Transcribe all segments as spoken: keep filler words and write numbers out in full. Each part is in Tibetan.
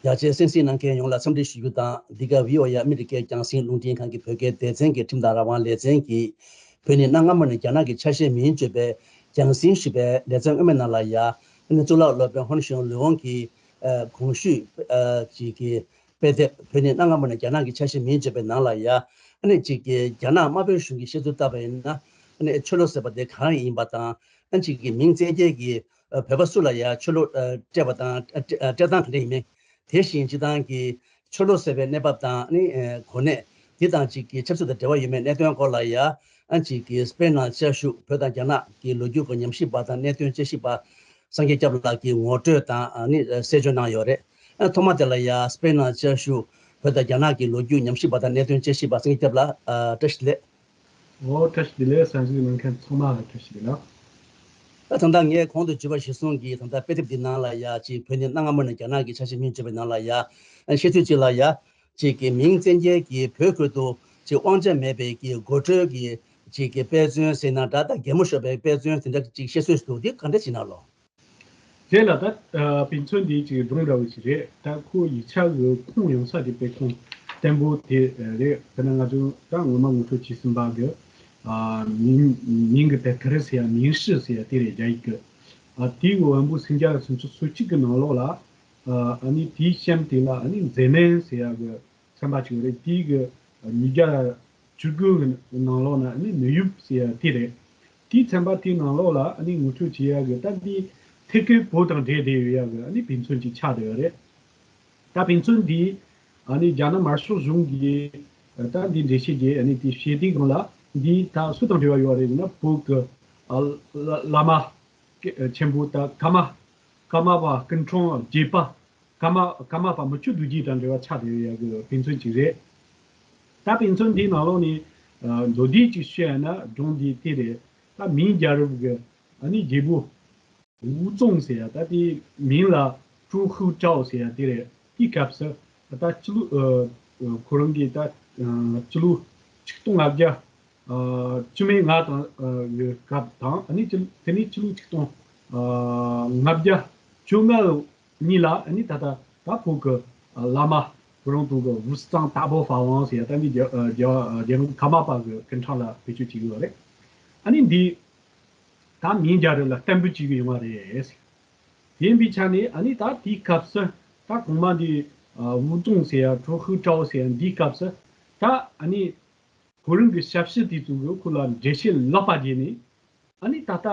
རྒྱ་ཆེའི་གསན་གཟིགས་གནང་མཁན་ཡོངས་ལ་འཚམས་འདྲི་ཞུ་རྒྱུ་དང་། འདི་ག་བྷི་ཨོ་ཨེ་ཨ་མི་རི་ཀའི་རྒྱང་སྲིང་རླུང་འཕྲིན་ཁང་གི་བོད་སྐད་སྡེ་ཚན་གྱི་ཁྲིམས་དང་རང་དབང་ལེ་ཚན་གྱིས་བོད་ནི་གནའ་སྔ་མོ་ནས་རྒྱ་ནག་གི་ཆ་ཤས་མིན་བརྗོད་པའི་རྒྱང་སྲིང་ཞེས་པའི་ལེ་ཚན་སྔོན་མའི་ནང་ལ་ཡ། ཨ་ནི་གཙུག་ལག་སློབ་དཔོན་ཧོན་ཤོན་ལུའོང་གིས་ཨ་གོང་ཞུས་ཨ་ཅིག་གི་དཔེ་དེབ་བོད་ནི་གནའ་སྔ་མོ་ནས་རྒྱ་ནག་གི་ཆ་ཤས་མིན་བརྗོད་པའི་ནང་ལ་ཡ། ཨ་ནི་ཅིག་གི་རྒྱ་ནག་དམར་པོའི་གཞུང་གིས་བཤད་ཚུལ་ལྟར་བ་ཡིན་ན། ཨ་ནི་ཆོས་ལུགས་ཟེར་བ་དེ་གང་ཡིན་པ་དང་། ཨ་ཅིག་གི་མིང་བཙན་སྐྱེལ་གྱིས་ཨ་བོད་པ་སུ་ལ་ཡ་ཆོས་ལུགས་ཨ་སྤྲད་པ་དང་ཨ་སྤྲད་ཨ་སྤྲད་སྟངས་ག་འདྲ་ཡིན་མིན། དེ་བཞིན་སྤྱི་བཏང་གི་ཆོས་ལུགས་ཟེར་བའི་གནས་བབ་དང་ཨ་ནི་ཨ་གོ་གནས་འདི་དང་ཅིག་གི་ཆབ་སྲིད་དང་འབྲེལ་བ་ཡོད་མེད་གནད་དོན་སྐོར་ལ་ཡ། ཨ་ཅིག་གི་སྤེན་ནང་བཅའ་བཞུགས་བོད་དང་རྒྱ་ནག་གི་ལོ་རྒྱུས་སྐོར་ཉམས་ཞིབ་པ་དང་གནད་དོན་དཔྱད་ཞིབ་པ་སངས་རྒྱས་སྐྱབས་ལགས་ཀྱིས་ངོ་སྤྲོད་དང་ཨ་ནི་གསལ་བརྗོད་གནང་ཡོད་རེད། ཨ་ཐོག་མ་དེ་ལ་ཡ་སྤེན་ནང་བཅའ་བཞུགས་བོད་དང་རྒྱ་ནག་གི་ལོ་རྒྱུས་ཉམས་ཞིབ་པ་དང་གནད་དོན་དཔྱད་ཞིབ་པ་སངས་རྒྱས་སྐྱབས་ལགས་ཨ་བཀྲ་ཤིས་བདེ་ལེགས། འོ་བཀྲ་ཤིས་བདེ་ལེགས། གསན་གཟིགས་གནང་མཁན་ཚང་མ་ལ་བཀྲ་ཤིས་བདེ་ལེགས། ད་ད་ལྟ་ངས་གོང་དུ་བརྗོད་པ་གཞིར་བཟུང་གིས་ད་ལྟ་དཔེ་དེབ་འདི་ནང་ལ་ཡ་ཅིག་བོད་ནི་གནའ་སྔ་མོ་ནས་རྒྱ་ནག་གི་ཆ་ཤས་མིན་བརྗོད་པའི་ནང་ལ་ཡ། བཤད་ཚུལ་ཅིག་ལ་ཡ། ཅིག་གི་མིང་བཙན་སྐྱེལ་གྱིས་བོད་ཁུལ་དུ་ཅིག་དབང་ཆ་མེད་པའི་གི་དགོད་བྲོའི་གི་ཅིག་གི་དཔེ་མཚོན་ཟེར་ན་འདྲ། ད་གད་མོ་ཤོར་བའི་དཔེ་མཚོན་དེ་འདྲ་ཅིག་བཤད་སྲོལ་འདུག་འདི་ག་འདྲ་ཅིག་ན་ལོ། དེ་ལ་ད་ཨ་དཔེ་མཚོན་འདི་ཅིག་སྒྲུང་འདྲ་བོ་ཞིག་རེད། ད་ཁོ་ཡིག་ཆ་གི་ཁུངས་ཡོང་ས་དེ་དཔེ་ཁུངས་བརྟན་པོ་དེ་རེད། དཔེར་ན་ང་ཚོ་ད་ངོ་མ་ངོ་སྤྲོད་བྱས་ཟིན་པ་གི་ཨ་མིང་མིང་གི་དེབ་ཐེར་ཟེར་ཡ་མིང་ཧྲི་ཟེར་ཡ་དེ་རེད། རྒྱ་ཡིག་གི་ཨ་དེའི་འོན་པོ་སུམ་བརྒྱ་སུམ་ཅུ་སོ་གཅིག་གི་ནང་ལོགས་ལ། ཨ་ནི་དེའི་གཤམ་དེ་ལ་ཨ་ནི་མཛེས་མན་ཟེར་ཡ་གི་ཚན་པ་ཅིག་ཡོད་རེད། དེའི་གི་ཉིས་བརྒྱ་བཅུ་དགུ་གི་ནང་ལོགས་ན་ཨ་ནི་མི་ཡུལ་ཟེར་ཡ་དེ་རེད། དེའི་ཚན་པ་དེའི་ནང་ལོགས་ལ་ཨ་ནི་ངོ་སྤྲོད་བྱེད་ཡ་གི་ད་འདི་ཐད་ཀའི་བོད་དང་འབྲེལ་བསྡད་ཡོད་ཡ་གི་ཨ་ནི་དཔེ་མཚོན་ཅིག་ཆགས་བསྡད་ཡོད་རེད། ད་དཔེ་མཚོན་འདི་ཨ་ནི་རྒྱ་ནག་དམར་ཤོག་གཞུང་གིས་ད་འདི་འགྲེལ་བཤད་རྒྱས་ཨ་ནི་དེ་བཤད་དུས་སྒང་ལ་འདི་ད་སུ་དང་འབྲེལ་བ་ཡོད་རེད་ཟེར་ན། བོད་གི་ཨ་བླ་བླ་མ་ཆེན་པོ་ད་ཀརྨ་ཀརྨ་པ་སྐུ་ཕྲེང་བརྒྱད་པ། ཀརྨ་ཀརྨ་པ་མུ་ཁྱུད་རྡོ་རྗེ་དང་འབྲེལ་བ་ཆགས་བསྡད་ཡོད་ཡ་གི་དཔེ་མཚོན་ཅིག་རེད། ད་དཔེ་མཚོན་འདིའི་ནང་ལོགས་ནས་ཨ་མདོར་བསྡུས་ཅིག་བཤད་ཡ་ན་སྒྲུང་འདི་དེ་རེད། ད་མིང་རྒྱལ་རབས་ཀྱི་ཨ་ནི་རྒྱལ་པོ་ཝུ་ཙུང་ཟེར་ཡ། ད་དེའི་མིང་ལ་ཀྲུའུ་ཧུའུ་ཀྲའོ་ཟེར་ཡ་དེ་རེད། དེའི་སྐབས་སུ་ད་སྤྱི་ལོ་ཨ་ཁོ་རང་གིས་ད་ཨ་སྤྱི་ལོ་ཆིག་སྟོང་ལྔ་བརྒྱ་ཨ་བཅུ་མེད་ལྔ་དང་ཨ་གི་སྐབས་དང་། ཨ་ནི་སྤྱི་དེ་ནས་སྤྱི་ལོ་ཆིག་སྟོང་ཨ་ལྔ་བརྒྱ་བཅོ་ལྔ་གཉིས་ལ་ཨ་ནི་ད་ལྟ་ད་བོད་ཀྱི་ཨ་བླ་མ་ཁོ་རང་ཚོ་གི་ཝུའུ་ཙང་ཏ་པོ་ཧྥ་ཝང་ཟེར་ཡ་ད་ནི་རྒྱལ་རྒྱལ་རྒྱལ་ཁབ་ཀརྨ་པ་གི་སྐུ་ཕྲེང་ལ་བེད་སྤྱོད་བྱེད་ཀྱི་ཡོད་རེད། ཨ་ནི་འདི་ད་མིང་རྒྱལ་རབས་ལ་བརྟན་པོ་བྱེད་ཀྱི་ཡོང་བ་རེད། དེ་ཡིན་པའི་ཆ་ནས་ཨ་ནི་ད་དེའི་སྐབས་སུ་ད་གོང་མ་འདི་ཨ་ཝུ་ཙུང་ཟེར་ཡ་ཀྲུའུ་ཧུའུ་ཀྲའོ་ཟེར་ཡ་འདིའི་སྐབས་སུ་ད་ཨ་ནི་ཁོ་རང་གི་ཞབས་ཕྱི་དེ་ཚོ་གིས་ཁོ་ལ་འགྲེལ་བཤད་ལོག་པ་བརྒྱབ་ནས། ཨ་ནི་ད་ལྟ་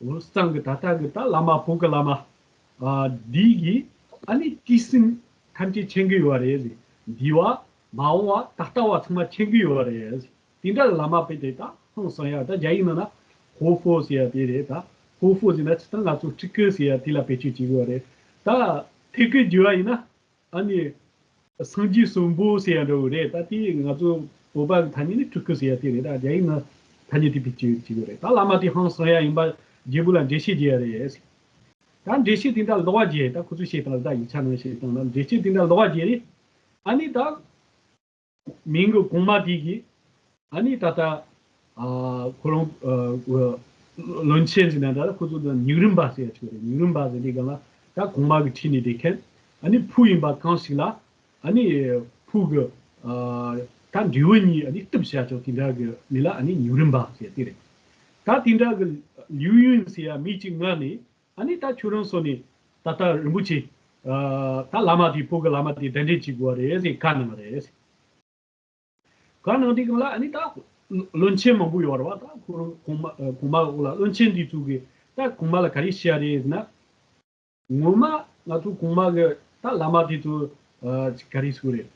ཝུའུ་ཙང་གི་ད་ལྟ་གི་ད་བླ་མ་བོད་ཀྱི་བླ་མ་ཨ་འདི་གིས་ཨ་ནི་དེའི་སྲིད་ཐམས་ཅད་མཁྱེན་གྱི་ཡོད་རེད། འདས་པ་མ་འོངས་པ་ད་ལྟ་བ་ཚང་མ་མཁྱེན་གྱི་ཡོད་རེད། དེ་འདྲ་བླ་མ་དཔེ་དེ་ད་ཧང་སང་ཡ། ད་རྒྱ་ཡིག་ནང་ན་ཧོ་ཧྥོ་ཟེར་ཡ་དེ་རེད། ད་ཧོ་ཧྥོ་ཟེར་ན་ཇི་ལྟར་ང་ཚོ་སྤྲུལ་སྐུ་ཟེར་ཡ་དེ་ལ་བེད་སྤྱོད་བྱེད་དགོས་རེད། ད་ཐད་ཀར་བསྒྱུར་བ་ཡིན་ན་ཨ་ནི་སངས་རྒྱས་གསོན་པོ་ཟེར་ཡ་འདྲ་བོ་རེད། ད་དེ་ང་ཚོ་བོད་པ་གི་ཐ་སྙད་ནི་སྤྲུལ་སྐུ་ཟེར་ཡ་དེ་རེད། ད་རྒྱ་ཡིག་ནང་ཐ་སྙད་དེ་བེད་སྤྱོད་བྱེད་དགོས་རེད། ད་བླ་མ་དེ་ཧང་སང་ཡ་ཡིན་པ་རྒྱལ་པོ་ལ་འགྲེལ་བཤད་རྒྱག་ཡ་རེད། ད་འགྲེལ་བཤད་དེ་འདྲ་ལོག་པ་བརྒྱབ། ད་ཁོ་ཚོས་བཤད་སྟངས་ལ་ད་ཡིག་ཆ་ནང་བཤད་སྟངས་ལ་འགྲེལ་བཤད་དེ་འདྲ་ལོག་པ་བརྒྱབ་རེད། ཨ་ནི་ད་མིང་གི་གོང་མ་དེ་གིས་ཨ་ནི་ད་ལྟ་ཨ་ཁོ་རང་ཨ་བློན་ཆེན་ཟེར་ན་འདྲ། ད་ཁོ་ཚོ་ད་ཉུག་རུམ་པ་ཟེར་ཡ་ཅིག་རེད། ཉུག་རུམ་པ་ཟེར་དུས་སྒང་ལ་ད་གོང་མ་གི་ཁྲི་ནས་བསྡད་མཁན། ཨ་ནི་བུ་ཡིན་པ་གང་ཞིག་ལ་ཨ་ནི་བུ་གི་ཨ་ད་འབྲས་བུ་གཉིས་ཨ་ནི་གཏུབ་བྱ་ཆོག་དེ་འདྲ་གི་མི་ལ་ཨ་ནི་ཉུག་རུམ་པ་ཟེར་དེ་རེད། ད་དེ་འདྲ་གི་ལིའུ་ཡུན་ཟེར་ཡ་མི་གཅིག་མངགས་ནས། ཨ་ནི་ད་ཁྱོད་རང་ཚོ་ནི་ད་ལྟ་རིན་པོ་ཆེ་ཨ་ད་བླ་མ་དེ་བོད་ཀྱི་བླ་མ་དེ་གདན་འདྲེན་བྱེད་དགོས་པ་རེད་ཟེར་བཀའ་གནང་བ་རེད། བཀའ་གནང་དུས་སྒང་ལ་ཨ་ནི་ད་བློན་ཆེན་མང་པོ་ཡོད་རེད་བ། ད་ཁོ་རང་གོང་མ་ཨ་གོང་མ་འོག་ལ་བློན་ཆེན་དེ་ཚོ་གིས་ད་གོང་མ་ལ་ག་རེ་བཤད་ཡ་རེད་ཟེར་ན། ངོ་མ་ང་ཚོ་གོང་མ་གི་ད་བླ་མ་དེ་ཚོ་ཨ་ག་རེ་ཟེར་དགོས་རེད།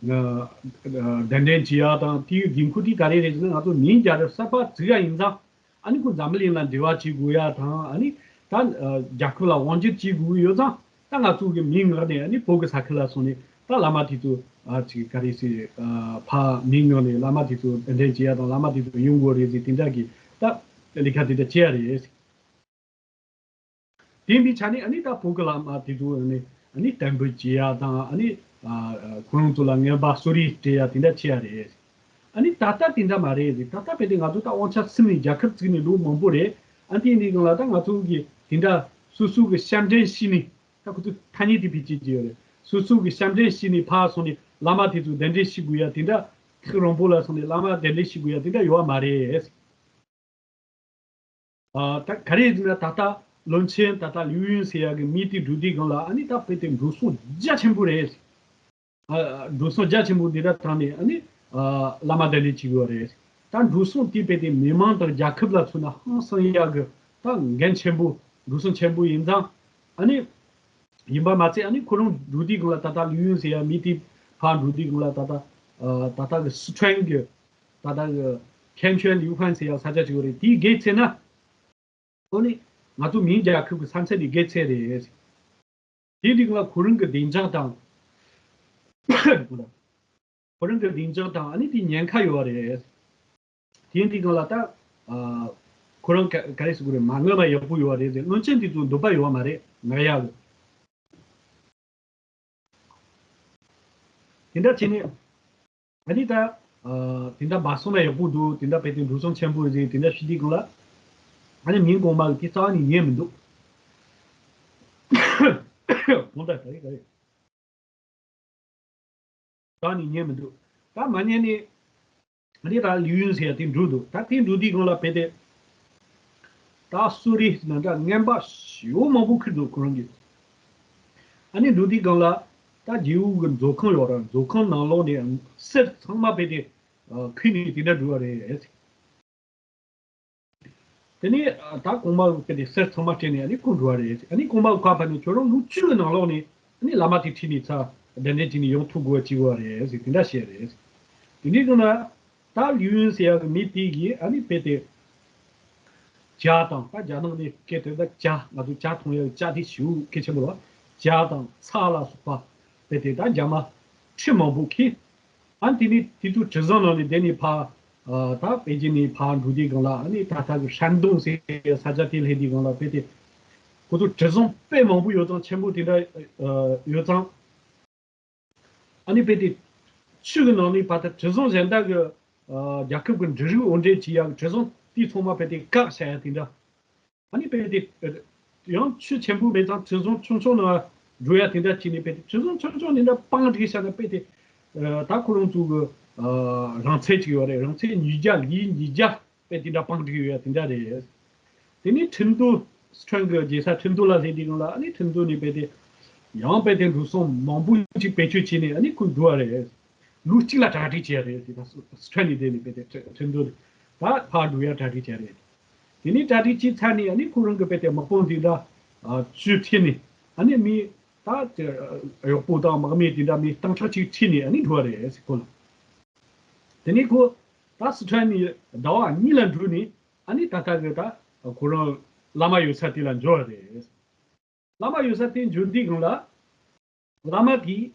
ཨ་གདན་འདྲེན་བྱེད་ཡ་དང་དེའི་འགན་ཁུར་དེ་ག་རེ་རེད་ཟེར་ན། ང་ཚོ་མིང་རྒྱལ་རབས་གསར་པ་བཙུགས་ཡ་ཡིན་ཙང་། ཨ་ནི་ཁོ་འཛམ་བུ་གླིང་ལ་འབྲེལ་བ་བྱེད་དགོས་ཡ་དང་། ཨ་ནི་ད་ཨ་རྒྱལ་ཁབ་ལ་དབང་སྒྱུར་བྱེད་དགོས་ཡོད་ཙང་། ད་ང་ཚོ་གི་མིང་མངགས་ནས་ཨ་ནི་བོད་ཀྱི་ས་ཁུལ་ལ་སོང་ནས་ད་བླ་མ་དེ་ཚོ་ཨ་ཅིག་ག་རེ་ཟེར། ཨ་ཕ་མིང་མངགས་ནས་བླ་མ་དེ་ཚོ་གདན་འདྲེན་བྱེད་ཡ་དང་། བླ་མ་དེ་ཚོ་ཡོང་དགོས་རེད་ཟེར། དེ་འདྲ་གི་ད་ལས་ཀ་དེ་འདྲ་བྱེད་ཡ་རེད། དེ་ཡིན་པའི་ཆ་ནས་ཨ་ནི་ད་བོད་ཀྱི་བླ་མ་དེ་ཚོ་ཨ་ནི་ཨ་ནི་དམ་འབུལ་བྱེད་ཡ་དང་། ཨ་ནི་ཨ་ཁོ་རང་ཚོ་ལ་རྔན་པ་གསོལ་རས་སྤྲད་ཡ་དེ་འདྲ་བྱེད་ཡ་རེད། ཨ་ནི་ད་ལྟ་དེ་འདྲ་མ་རེད་ཟེར། ད་ལྟ་དཔེ་དེ་ང་ཚོ་ད་དབང་ཆ་ཟིན་ནས་རྒྱལ་ཁབ་བཙུགས་ནས་ལོ་མང་པོ་རེད། ཨ་ནི་དེ་ཡིན་དུས་སྒང་ལ་ད་ང་ཚོ་གི་དེ་འདྲ་སོ་སོ་གི་ཞབས་འདྲེན་བྱས་ནས། ད་ཁོ་ཚོས་ཐ་སྙད་དེ་བེད་སྤྱོད་བྱས་ཡོད་རེད། སོ་སོ་གི་ཞབས་འདྲེན་བྱས་ནས་ཕར་སོང་ནས་བླ་མ་དེ་ཚོ་གདན་འདྲེན་ཞུ་དགོས་ཡ་དེ་འདྲ། ཐེག་རིང་པོ་ལ་སོང་ནས་བླ་མ་གདན་འདྲེན་ཞུ་དགོས་ཡ་དེ་འདྲ་ཡོད་མ་རེད། ཨ། ད་ག་རེ་ཡིན་ན་ད་ལྟ་བློན་ཆེན་ད་ལྟ་ལིའུ་ཡུན་ཟེར་ཡ་གི་མི་དེ་འགྲོ་དུས་སྒང་ལ་ཨ་ནི་ད་དཔེ་དེ་འགྲོ་སོང་རྒྱ་ཆེན་པོ་རེད། ཨ། འགྲོ་སོང་རྒྱ་ཆེན་པོ་འདི་འདྲ་བཏང་ནས་ཨ་ནི། ཨ། བླ་མ་གདན་འདྲེན་བྱེད་དགོས་པ་རེད། ད་འགྲོ་སོང་དེ་དཔེ་དེ་མི་མང་དང་རྒྱལ་ཁབ་ལ་མཚོན་ན་ཧང་སང་ཡག་གི་ད་འགན་ཆེན་པོ། འགྲོ་སོང་ཆེན་པོ་ཡིན་ཙང་ཨ་ནི། ཡིན་པ་མ་ཚད་ཨ་ནི་ཁོ་རང་འགྲོ་དུས་སྒང་ལ་ད་ལྟ་ལིའུ་ཡུན་ཟེར་ཡ་མི་དེ་ཕར་འགྲོ་དུས་སྒང་ལ་ད་ལྟ། ཨ། ད་ལྟ་གི་སི་ཁྲོན་གི་ད་ལྟ་གི་ཁེན་ཁྲོན་ལིའུ་ཧྥན་ཟེར་ཡ་ས་ཆ་ཅིག་ཡོད་རེད། དེའི་བརྒལ་ཚར་ན། ཨ་ནི་ང་ཚོ་མིའི་རྒྱལ་ཁབ་ཀྱི་ས་མཚམས་ནས་བརྒལ་ཚར་རེད། དེའི་རིང་ལ་ཁོ་རང་གི་བདེ་འཇགས་དང་། ཁོ་རང་གི་བདེ་འཇགས་དང་ཨ་ནི་དེའི་ཉེན་ཁ་ཡོད་རེད། དེའི་རིང་ལ་ད། ཨ། ཁོ་རང་ག་ག་རེ་ཟེར་དགོས་རེད། མ་ངུ་མ་ཡག་པོ་ཡོད་རེད་ཟེར། བློན་ཆེན་དེ་ཚོ་འདོད་པ་ཡོད་མ་རེད་ང་ཡ་གི། དེ་འདྲ་བྱས་ནས། ཨ་ནི་ད། ཨ། དེ་འདྲ་མ་སོང་ན་ཡག་པོ་འདུག་དེ་འདྲ་དཔེ་དེ་འགྲོ་སོང་ཆེན་པོ་རེད་དེ་འདྲ་ཞུ་དུས་སྒང་ལ། ཨ་ནི་མིང་གོང་མ་གི་དེ་རྩ་བ་ནས་ཉན་མི་འདུག་གོང་ད་ག་རེ་ག་རེ། རྩ་བ་ནས་ཉན་མི་འདུག་ད་མ་ཉན་ནས། ཨ་ནི་ད་ལིའུ་ཡུན་ཟེར་ཡ་དེ་འགྲོ་འདུག་ད་དེ་འགྲོ་དུས་སྒང་ལ་དཔེ་དེ། ད་གསོ་རིག་ནང་འདྲ་རྔན་པ་ཞེ་པོ་མང་པོ་ཁུར་འདུག་ཁོ་རང་གིས། ཨ་ནི་འགྲོ་དུས་སྒང་ལ། ད་རྒྱལ་པོ་གི་མཛོད་ཁང་ཡོད་ར། མཛོད་ཁང་ནང་ལོགས་ནས་གསེར་ཚང་མ་དཔེ་དེ། ཨ། ཁུར་ནས་དེ་འདྲ་འགྲོ་བ་རེད། དེ་ནས་ད་གོང་མ་དཔེ་དེ་གསེར་ཚང་མ་སྤྲད་ནས་ཨ་ནི་ཁོ་འགྲོ་བ་རེད། ཨ་ནི་གོང་མ་ཁ་ཕར་ནས་ཁྱོད་རང་ལོ་བཅུ་གི་ནང་ལོགས་ནས་ཨ་ནི་བླ་མ་དེ་ཁྲིད་ནས་ཚུར་གདན་འདྲེན་བྱས་ནས་ཡོང་ཐུབ་དགོས་བྱེད་དགོས་བ་རེད་ཟེར་དེ་འདྲ་བཤད་རེད། དེ་འདྲའི་སྒང་ལ་ད་ལིའུ་ཡུན་ཟེར་ཡག་གི་མི་དེ་གིས་ཨ་ནི་དཔེ་དེ། ཇ་དང་ད་རྒྱ་ནག་ནས་སྐད་དོད་ད་ཇ། ང་ཚོ་ཇ་འཐུང་ཡག་ཇ་དེ་ཞེ་པོ་གལ་ཆེན་པོ་རེད། ཇ་དང་ཚྭ་ལ་སོགས་པ་དཔེ་དེ་ད་རྒྱ་མ་ཁྲི་མང་པོ་ཁྱེར། ཨ་ནི་དེ་ནས་དེ་ཚོ་གྲུ་གཟིངས་ནང་ནས་བསྡད་ནས་ཕར། ཨ། ད་པེ་ཅིན་ནས་ཕར་འགྲོ་དུས་སྒང་ལ་ཨ་ནི་ད་ལྟ་གི་ཧྲན་ཏུང་ཟེར་བའི་ས་ཆ་དེ་སླེབས་དུས་སྒང་ལ་དཔེ་དེ། ཁོ་ཚོ་གྲུ་གཟིངས་དཔེ་མང་པོ་ཡོད་ཙང་ཆེན་པོ་དེ་འདྲ། ཨ། ཡོད་ཙང་། ཨ་ནི་དཔེ་དེ། ཆུ་གི་ནང་ནས་ཕར་ད་གྲུ་གཟིངས་གཞན་དག་གི། ཨ། རྒྱལ་ཁབ་ཀྱི་འབྲུ་རིགས་དབོར་འདྲེན་བྱེད་ཡག་གི་གྲུ་གཟིངས་དེ་ཚང་མ་དཔེ་དེ་བཀག་བཞག་ཡ་དེ་འདྲ། ཨ་ནི་དཔེ་དེ། ཡང་ཆུ་ཆེན་པོ་མེད་ཙང་གྲུ་གཟིངས་ཆུང་ཆུང་ནང་འགྲོ་ཡ་དེ་འདྲ་བྱས་ནས་དཔེ་དེ་གྲུ་གཟིངས་ཆུང་ཆུང་དེ་འདྲ་སྤང་བསྒྲིགས་བཞག་ན་དཔེ་དེ། ཨ། ད་ཁོ་རང་ཚོ་གི། ཨ། རིང་ཚད་ཅིག་ཡོད་རེད། རིང་ཚད་ཉིས་བརྒྱ་ལི་ཉིས་བརྒྱ་དཔེ་དེ་འདྲ་སྤང་བསྒྲིགས་ཡོད་ཡ་དེ་འདྲ་རེད། དེ་ནས་ཁྲིན་ཏུའུ། སི་ཁྲོན་གྱི་རྒྱལ་ས་ཁྲིན་ཏུའུ་ལ་སླེབས་དུས་སྒང་ལ་ཨ་ནི་ཁྲིན་ཏུའུ་ནས་དཔེ་དེ། ཡང་དཔེ་དེ་འགྲོ་སོང་མང་པོ་ཅིག་བེད་སྤྱོད་བྱས་ནས་ཨ་ནི་ཁོ་འགྲོ་བ་རེད། ལོ་གཅིག་ལ་གྲ་སྒྲིག་བྱས་རེད། དེ་ད་སི་ཁྲོན་ནས་བསྡད་ནས་དཔེ་དེ་ཁྲིན་ཏུའུ་ནས་ད་ཕར་འགྲོ་ཡ་གྲ་སྒྲིག་བྱས་རེད། དེ་ནས་གྲ་སྒྲིག་བྱས་ཚར་ནས་ཨ་ནི་ཁོ་རང་གི་དཔེ་དེ་དམག་དཔུང་དེ་འདྲ། ཨ། བཅུ་ཁྲིད་ནས་ཨ་ནི་མི་ད་དེ་གཡོག་པོ་དང་དམག་མི་དེ་འདྲ་མི་སྟོང་ཕྲག་གཅིག་ཁྲིད་ནས་ཨ་ནི་འགྲོ་བ་རེད་ཟེར་ཁོ་ལ། དེ་ནས་ཁོ་ད་སི་ཁྲོན་ནས་ཟླ་བ་གཉིས་ལ་འགྲོ་ནས་ཨ་ནི་ད་ལྟ་གི་ད་ཁོ་རང་བླ་མ་ཡོད་ས་དེ་ལ་འབྱོར་བ་རེད། བླ་མ་ཡོད་ས་དེ་འབྱོར་དུས་སྒང་ལ། བླ་མ་དེས།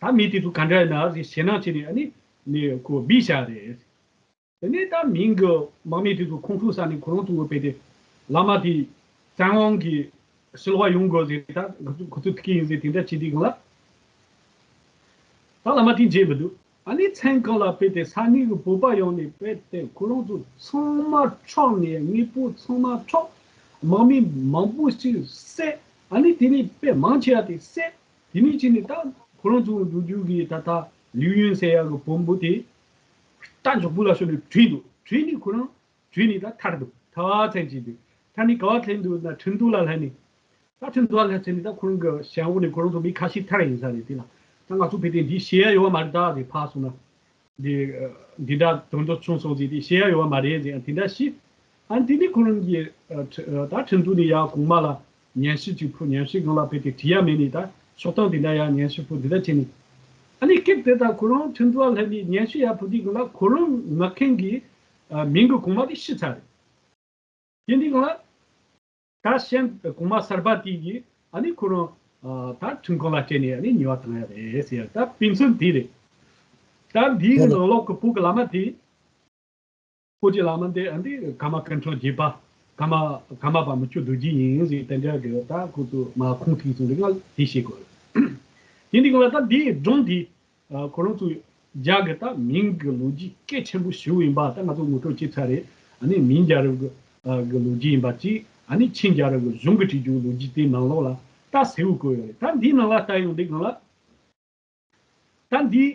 ཨ། ད་མི་དེ་ཚོ་ག་འདྲ་ཡིན་ན་ཟེར་ཞེད་སྣང་བྱས་ནས་ཨ་ནི་ནས་ཁོ་བསྡད་བཞག་རེད། དེ་ནས་ད་མིང་གི་དམག་མི་དེ་ཚོ་ཁོང་ཁྲོ་ཟ་ནས་ཁོ་རང་ཚོ་དཔེ་དེ་བླ་མ་དེ་བཙན་དབང་གིས་ཕྱིར་ལོག་ཡོང་དགོས་ཟེར། ད་ཁོ་ཚོ་ཁོ་ཚོ་ཐུག་གི་ཡིན་ཟེར་དེ་འདྲ་བྱེད་དུས་སྒང་ལ། ད་བླ་མ་དེ་མཇལ་མི་འདུག་ཨ་ནི་མཚན་གང་ལ་དཔེ་དེ་ས་གནས་ཀྱི་བོད་པ་ཡོང་ནས་དཔེ་དེ་ཁོ་རང་ཚོ་ཚང་མ་འཕྲོག་ནས་དངོས་པོ་ཚང་མ་འཕྲོག་དམག་མི་མང་པོ་ཞིག་བསད། ཨ་ནི་དེ་ནས་དཔེ་མང་ཆེ་བ་དེ་བསད། དེ་ནས་ཅི་ནས་ད་ཁོ་རང་ཚོ་འགྲོ་རྒྱུ་གི་ད་ལྟ་ལིའུ་ཡུན་ཟེར་ཡག་གི་བོན་པོ་དེ་རྟ་མགྱོགས་པོ་ལ་ཞོན་ནས་བྲོས་འདུག་བྲོས་ནས་ཁོ་རང་བྲོས་ནས་ད་ཐར་འདུག་ཐར་ཚར་ཅིག་འདུག་ཐར་ནས་ག་བ་སླེབས་འདུག་ན་ཁྲིན་ཏུའུ་ལ་སླེབས་ནས། ད་ཁྲིན་ཏུའུ་ལ་སླེབས་ནས་ད་ཁོ་རང་གི་ཞལ་འོག་ནས་ཁོ་རང་ཚོ་མི་ཁ་ཤས་ཐར་ཡིན་ས་རེད། དེ་ལ་ད་ང་ཚོ་བོད་དེ་འདི་བཤད་ཡ་ཡོད་མ་རེད། ད་དེ་ཕར་སོང་ན། འདི་འདི་འདྲ་དོན་དག་བྱུང་སོང་ཟེར་དེ་བཤད་ཡ་ཡོད་མ་རེད་ཟེར་ཡང་དེ་འདྲ་ཞིག་ཨ་ནི་དེ་ནས་ཁོ་རང་གིས་ཨ་ཁྲི་ཨ་ད་ཁྲིན་ཏུའུ་ནས་ཡར་གོང་མ་ལ་སྙན་ཞུ་ཅིག་ཕུལ། སྙན་ཞུ་སྒང་ལ་དཔེ་དེ་བྲིས་ཡ་མེད་ནས་ད་ཤོག་ཐང་དེ་འདྲ་ཡར་སྙན་ཞུ་ཕུལ། དེ་འདྲ་བྱས་ནས་ཨ་ནི་སྐབས་དེ་ད་ཁོ་རང་ཁྲིན་ཏུའུ་ལ་སླེབས་ནས་སྙན་ཞུ་ཡར་ཕུལ་དུས་སྒང་ལ་ཁོ་རང་མངགས་མཁན་གྱི་ཨ་མིང་གི་གོང་མ་དེ་ཤི་ཚར་རེད། དེ་འདི་སྒང་ལ། ད་གཞན་གོང་མ་གསར་པ་དེ་གིས་ཨ་ནི་ཁོ་རང་ཨ་ད་ཁྲིམས་ཁང་ལ་བསྐྱལ་ནས་ཨ་ནི་ཉེས་པ་བཏང་ཡ་རེད་ཟེར་ཡ། ད་དཔེ་མཚོན་དེ་རེད། ད་འདིའི་གི་ནང་ལོགས་ཀྱི་བོད་ཀྱི་བླ་མ་དེ། བོད་ཀྱི་བླ་མ་དེ་ཨ་འདི་ཀརྨ་སྐུ་ཕྲེང་བརྒྱད་པ། ཀརྨ་ཀརྨ་པ་མི་བསྐྱོད་རྡོ་རྗེ་ཡིན་ཟེར་དེ་འདྲ་གི་ད་ཁོ་ཚོ་མ་ཁུངས་ཐིག་སོང་རེད། ང་དེ་བཤད་དགོས་རེད། དེ་འདི་སྒང་ལ་ད་འདིའི་སྒྲུང་དེ། ཨ་ཁོ་རང་ཚོ་རྒྱ་གི་ད་མིང་གི་ལོ་རྒྱུས་གལ་ཆེན་པོ་ཞིག་ཡིན་པ་ད་ང་ཚོ་ངོ་སྤྲོད་བྱས་ཚར་རེད། ཨ་ནི་མིང་རྒྱལ་རབས་གི་ཨ་གི་ལོ་རྒྱུས་ཡིན་པ་གཅིག་ཨ་ནི་ཆིང་རྒྱལ་རབས་ཀྱི་གཞུང་གི་བྲིས་རྒྱུ་ལོ་རྒྱུས་དེའི་ནང་ལོགས་ལ་ད་གསལ་བོ་བཀོད་ཡོད་རེད། ད་འདིའི་ནང་ལ་ལྟ་ཡོང་དུས་སྒང་ལ། ད་འདི།